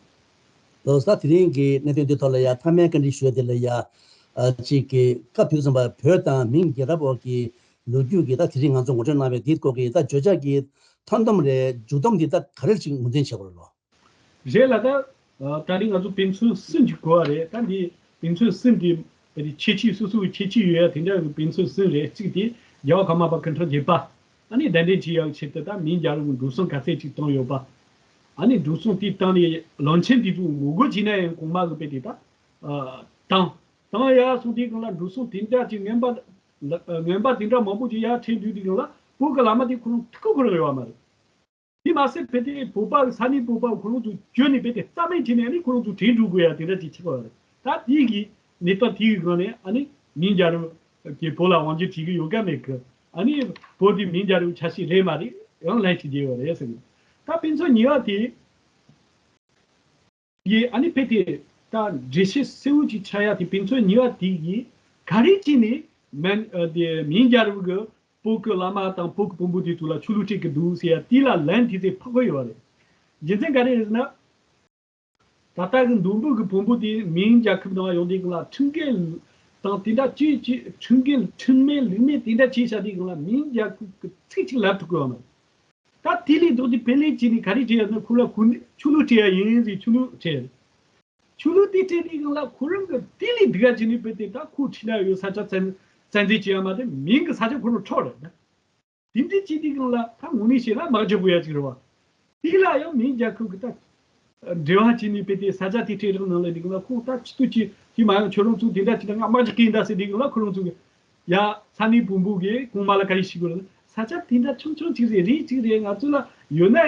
ལགས་སོ། ད་དེ་རིང་གི་གནད་དོན་འདི་ཐོག་ལ་ཡ་མཐའ་མའི་བཀའ་འདྲི་ཞུ་ཡ་དེ་ལ་ཡ། ཨ་གཅིག་གི་སྐབས་དེ་ཙམ་པ་བོད་དང་མིང་རྒྱལ་རབས་འོག་གི་ལོ་རྒྱུས་ཀྱི་ད་དེ་རིང་ང་ཚོ་ངོ་སྤྲོད་གནང་བའི་འདི་སྐོར་གྱི་ད་བརྗོད་བྱ་གི་མཐའ་སྡོམ་རེད། མཇུག་སྡོམ་འདི་ད་ག་རེ་ཅིག་ངོས་འཛིན་བྱེད་དགོས་རེད་ལོ། རེད་ལ་ད། ད་རིང་ང་ཚོ་དཔེ་མཚོན་གསུམ་ཅིག་གོ་བ་རེད། ད་འདི་དཔེ་མཚོན་གསུམ་དེ་ཁྱད་ཆོས་སོ་སོ་གི་ཁྱད་ཆོས་ཡོད་ཡ་དེ་འདྲ་གི་དཔེ་མཚོན་གསུམ་རེད། གཅིག་དེ་རྒྱལ་བ་ཀརྨ་པ་སྐུ་ཕྲེང་བརྒྱད་པ་ཨ་ནི་གདན་འདྲེན་བྱེད་ཡག་ཆེད་དུ་ད་མིང་རྒྱལ་རབས་ཀྱི་འགྲོ་སོང་ག་ཚད་ཅིག་བཏང་ཡོད་པ། ཨ་ནི་འགྲོ་སོང་དེ་བཏང་ནས་བློན་ཆེན་དེ་ཚོ་ངོ་རྒོལ་བྱས་ན་ཡང་གོང་མ་གི་དཔེ་དེ་ད་བཏང་བཏང་ཡ་སོང་དེའི་སྒང་ལ་འགྲོ་སོང་དེ་འདྲ་ཅིག་ངན་པ་ངན་པ་དེ་འདྲ་མང་པོ་ཅིག་ཡར་ཁྲིད་དུས་དེའི་སྒང་ལ་བོད་ཀྱི་བླ་མ་དེ་ཁོ་རང་ཐུགས་ཁུར་ཁོ་རང་ཡོད་པ་མ་རེད། དེ་མ་ཟད་དཔེ་དེ་བོད་པ་ས་གནས་བོད་པ་ཁོ་རང་ཚོ་བཅོས་ནས་དཔེ་དེ་རྩ་མེད་བྱས་ནས་ནི་ཁོ་རང་ཚོ་བྲོས་འགྲོ་དགོས་ཡ་དེ་འདྲ་ཅིག་ཆགས་པ་རེད། ད་དེ་གི་གནས་སྟངས་དེ་གི་སྒང་ནས་ཨ་ནི་མིང་རྒྱལ་རབས་ཀྱི་བོད་ལ་དབང་སྒྱུར་བྱེད་ཀྱི་ཡོད་ག་མེད་གི། ཨ་ནི་བོད་དེ་མིང་རྒྱལ་རབས་ཆ་ཤས་རེད་མ་རེད་ཡང་ལན་ཞིག་རྒྱལ་བ་རེད་ཟེར་གི། ད་དཔེ་མཚོན་གཉིས་པ་དེ་ཡི་ཨ་ནི་དཔེ་དེ་ད་འགྲེལ་བཤད་གསལ་བོ་ཅིག་ཆགས་ཡ་དེ་དཔེ་མཚོན་གཉིས་པ་དེ་གི་ག་རེ་བྱས་ནས་མན་དེ་མིང་རྒྱལ་རབས་གི་བོད་ཀྱི་བླ་མ་དང་བོད་ཀྱི་བོན་པོ་དེ་ཚོ་ལ་ཆོས་ལུགས་སྤྲད་ཀྱི་འདུག་ཟེར་ཡ་དེ་ལ་ལན་དེ་ཚོ་ཕབ་ཀྱི་ཡོད་རེད། རྒྱུ་མཚན་ག་རེ་རེད་ཟེར་ན། ད་ལྟ་གི་འདུམ་བུ་གི་བོན་པོ་དེ་མིང་རྒྱལ་ཁབ་ནང་ཡོང་དུས་སྒང་ལ་ཁྲིམས་འགལ་དང་དེ་འདྲ་ཅིག་ཅིག་ཁྲིམས་འགལ་ཁྲིམས་མེད་ལུགས་མེད་དེ་འདྲ་བྱས་བཞག་དུས་སྒང་ལ་མིང་རྒྱལ་ཁབ་ཀྱི་ཚིག་ཅིག་ལབ་ཐུབ་ཀྱི་ཡོད་མ་རེད། ད་དེ་ལས་ལྡོག་སྟེ་དཔེ་ལེན་བྱས་ནས་ག་རེ་བྱས་ཡོད་ན་ཁོ་ལ་ཁོ་ནི་ཆོས་ལུགས་སྤྲད་ཡ་ཡིན་ཟེར་ཆོས་ལུགས་སྤྲད། ཆོས་ལུགས་དེ་སྤྲད་དུས་སྒང་ལ་ཁོ་རང་གི་དེ་ལས་སྡུག་ཡ་བྱས་ནས་དཔེ་དེ་ད་ཁོ་ཁྲིད་ན་ཡོད་ས་ཆ་བཙན་བཙན་འཛུལ་བྱས་ཡ་མ་གཏོགས་མིང་གི་ས་ཆ་ཁོ་རང་འཕྲོག་རེད་ད། དེ་འདྲ་བྱས་དུས་སྒང་ལ་ད་དངོས་གནས་བཤད་ན་དམག་རྒྱག་དགོས་ཡ་ཅིག་རེད་བ། དེ་ལ་ཡང་མིང་རྒྱལ་ཁབ་ཀྱི་ད་ འབྲེལ་བ་བྱས་ནས་དཔེ་དེ་ས་ཆ་དེ་སྤྲད་རོགས་གནང་ལབ་དུས་སྒང་ལ། ཁོང་ད་སྤྱི་འཐུས་ཅིག་ཅིག་མ་ཡོང་། ཁྱོད་རང་ཚོ་དེ་འདྲ་བྱས་ན་ང་དམག་རྒྱག་གི་ཡིན་ད་ཟེར་དུས་སྒང་ལ། ཁོ་རང་ཚོ་གིས་ཡ་ས་གནས་བོན་པོ་གིས་གོང་མ་ལ་བཀའ་ཡིག་ཞུ་དགོས་ལ། ས་ཆ་དེ་འདྲ་ཆུང་ཆུང་ཅིག་རེད། རི་ཅིག་རེད། ང་ཚོ་ལ་ཡོད་ན་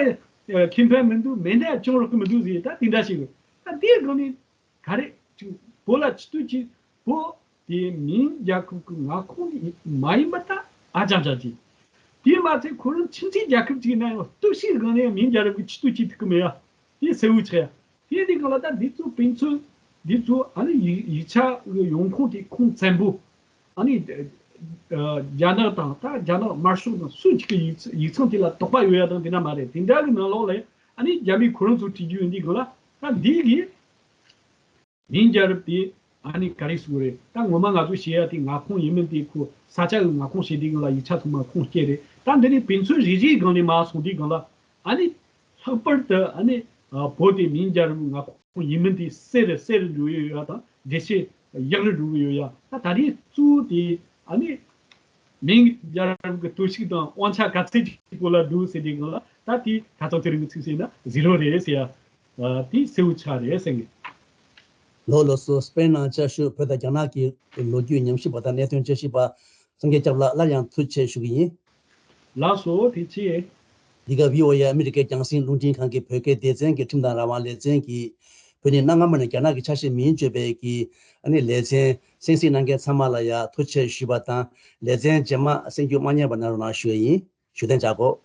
ཁེ་ཕན་མི་འདུག་མེད་ན་སྐྱོང་རོགས་གི་མི་འདུག་ཟེར། ད་དེ་འདྲ་ཞིག་རེད། ད་དེའི་སྒང་ནས་ག་རེ་ཅིག་བོད་ལ་སྤྱི་འཐུས་ཅིག་བོད་དེ་མིང་རྒྱལ་ཁབ་ཀྱི་མངའ་ཁོངས་མ་ཡིན་པ་ད་ཨ་ཅང་ཅང་ཅིག་དེ་མ་ཚད་ཁོ་རང་ཁྱིམ་མཚེས་རྒྱལ་ཁབ་ཅིག་ཡིན་ན་ཡང་གཏུག་བཤེར་སྒང་ནས་མིང་རྒྱལ་རབས་ཀྱི་སྤྱི་འཐུས་ཅིག་ཐུག་གི་མེད་ཡ། དེ་གསལ་བོ་ཆགས་ཡ། དེ་དེ་གང་ལ་ད་འདི་ཚོ་དཔེ་མཚོན་འདི་ཚོ་ཨ་ནི་ཡིག་ཡིག་ཆ་གི་ཡོང་ཁུངས་དེ་ཁུངས་བཙན་པོ། ཨ་ནི་ཨ་རྒྱ་ནག་དང་ད་རྒྱ་ནག་དམར་ཤོག་དང་སུ་གཅིག་གི་ཡིག་ཚ་ཡིག་ཚང་དེ་ལ་དོགས་པ་ཡོད་ཡ་དང་དེ་འདྲ་མ་རེད། དེ་འདྲ་གི་ནང་ལོགས་ལ་ཨ་ནི་རྒྱ་མི་ཁོ་རང་ཚོ་བྲིས་རྒྱུ་ཡིན་དུས་སྒང་ལ། ད་འདི་གི་མིང་རྒྱལ་རབས་དེ་ཨ་ནི་ག་རེ་ཟེར་དགོས་རེད། ད་ངོ་མ་ང་ཚོ་བཤད་ཡ་དེ་མངའ་ཁོངས་ཡིན་མིན་དེ། ཁོ་ས་ཆ་གི་མངའ་ཁོངས་བཤད་དུས་སྒང་ལ་ཡིག་ཆ་ཚང་མ་ཁུངས་སྐྱེལ་རེད། ད་འདི་ནི་དཔེ་མཚོན་རེ་རེའི་སྒང་ནས་མར་སོང་དུས་སྒང་ལ། ཨ་ནི་ལྷག་པར་དུ་ཨ་ནི་ཨ་བོད་དེ་མིང་རྒྱལ་རབས་མངའ་ཁོངས་ཡིན་མིན་དེ་གསལ་རུ་གསལ་རུ་འགྲོ་ཡི་ཡོད་ཡ་དང་འགྲེལ་བཤད་ཡག་རུ་འགྲོ་གི་ཡོད་ཡ། ད་ད་རེས་གཙོ་བོ་དེ་ཨ་ནི་མིང་རྒྱལ་རབས་ཀྱི་གཏུག་བཤེར་དང་དབང་ཆ་ག་ཚད་ཅིག་སྐོར་ལ་འདུག་ཟེར་དུས་སྒང་ལ། ད་དེ་ཁ་སང་ཚེ་རིང་གི་ཚིག་བཤད་ན་ཟི་རོ་རེད་ཟེར་ཡ། ཨ་དེ་གསལ་བོ་ཆགས་རེད་ཟེར་ངེས། ལགས་ལགས་སོ། སྤེན་ནང་བཅའ་ཞུ། བོད་དང་རྒྱ་ནག་གི་ལོ་རྒྱུས་ཉམས་ཞིབ་པ་དང་གནད་དོན་དཔྱད་ཞིབ་པ་སངས་རྒྱས་སྐྱབས་ལགས་སླར་ཡང་ཐུགས་རྗེ་ཆེ་ཞུ་གི་ཡིན། ལགས་སོ། ཐུགས་རྗེ་ཆེ། འདི་ག་བྷི་ཨོ་ཨེ་ཨ་མི་རི་ཀའི་རྒྱང་སྲིང་རླུང་འཕྲིན་ཁང་གི་བོད་སྐད་སྡེ་ཚན་གྱི་ཁྲིམས་དང་རང་དབང་ལེ་ཚན་གྱི་བོད་ནས་གནའ་སྔ་མོ་ནས་རྒྱ་ནག་གི་ཆ་ཤས་མིན་བརྗོད་པའི་གི་ཨ་ནི་ལེ་ཚན་གསན་གཟིགས་གནང་མཁན་ཚང་མ་ལ་ཡ་ཐུགས་རྗེ་ཆེ་ཞུས་པ་དང་། ལེ་ཚན་རྗེས་མ་གསན་རྒྱུ་མ་བསྙེལ་བ་གནང་རོགས་གནང་ཞུ་ཡ་ཡིན། བཞུགས་གདན་འཇགས་དགོས།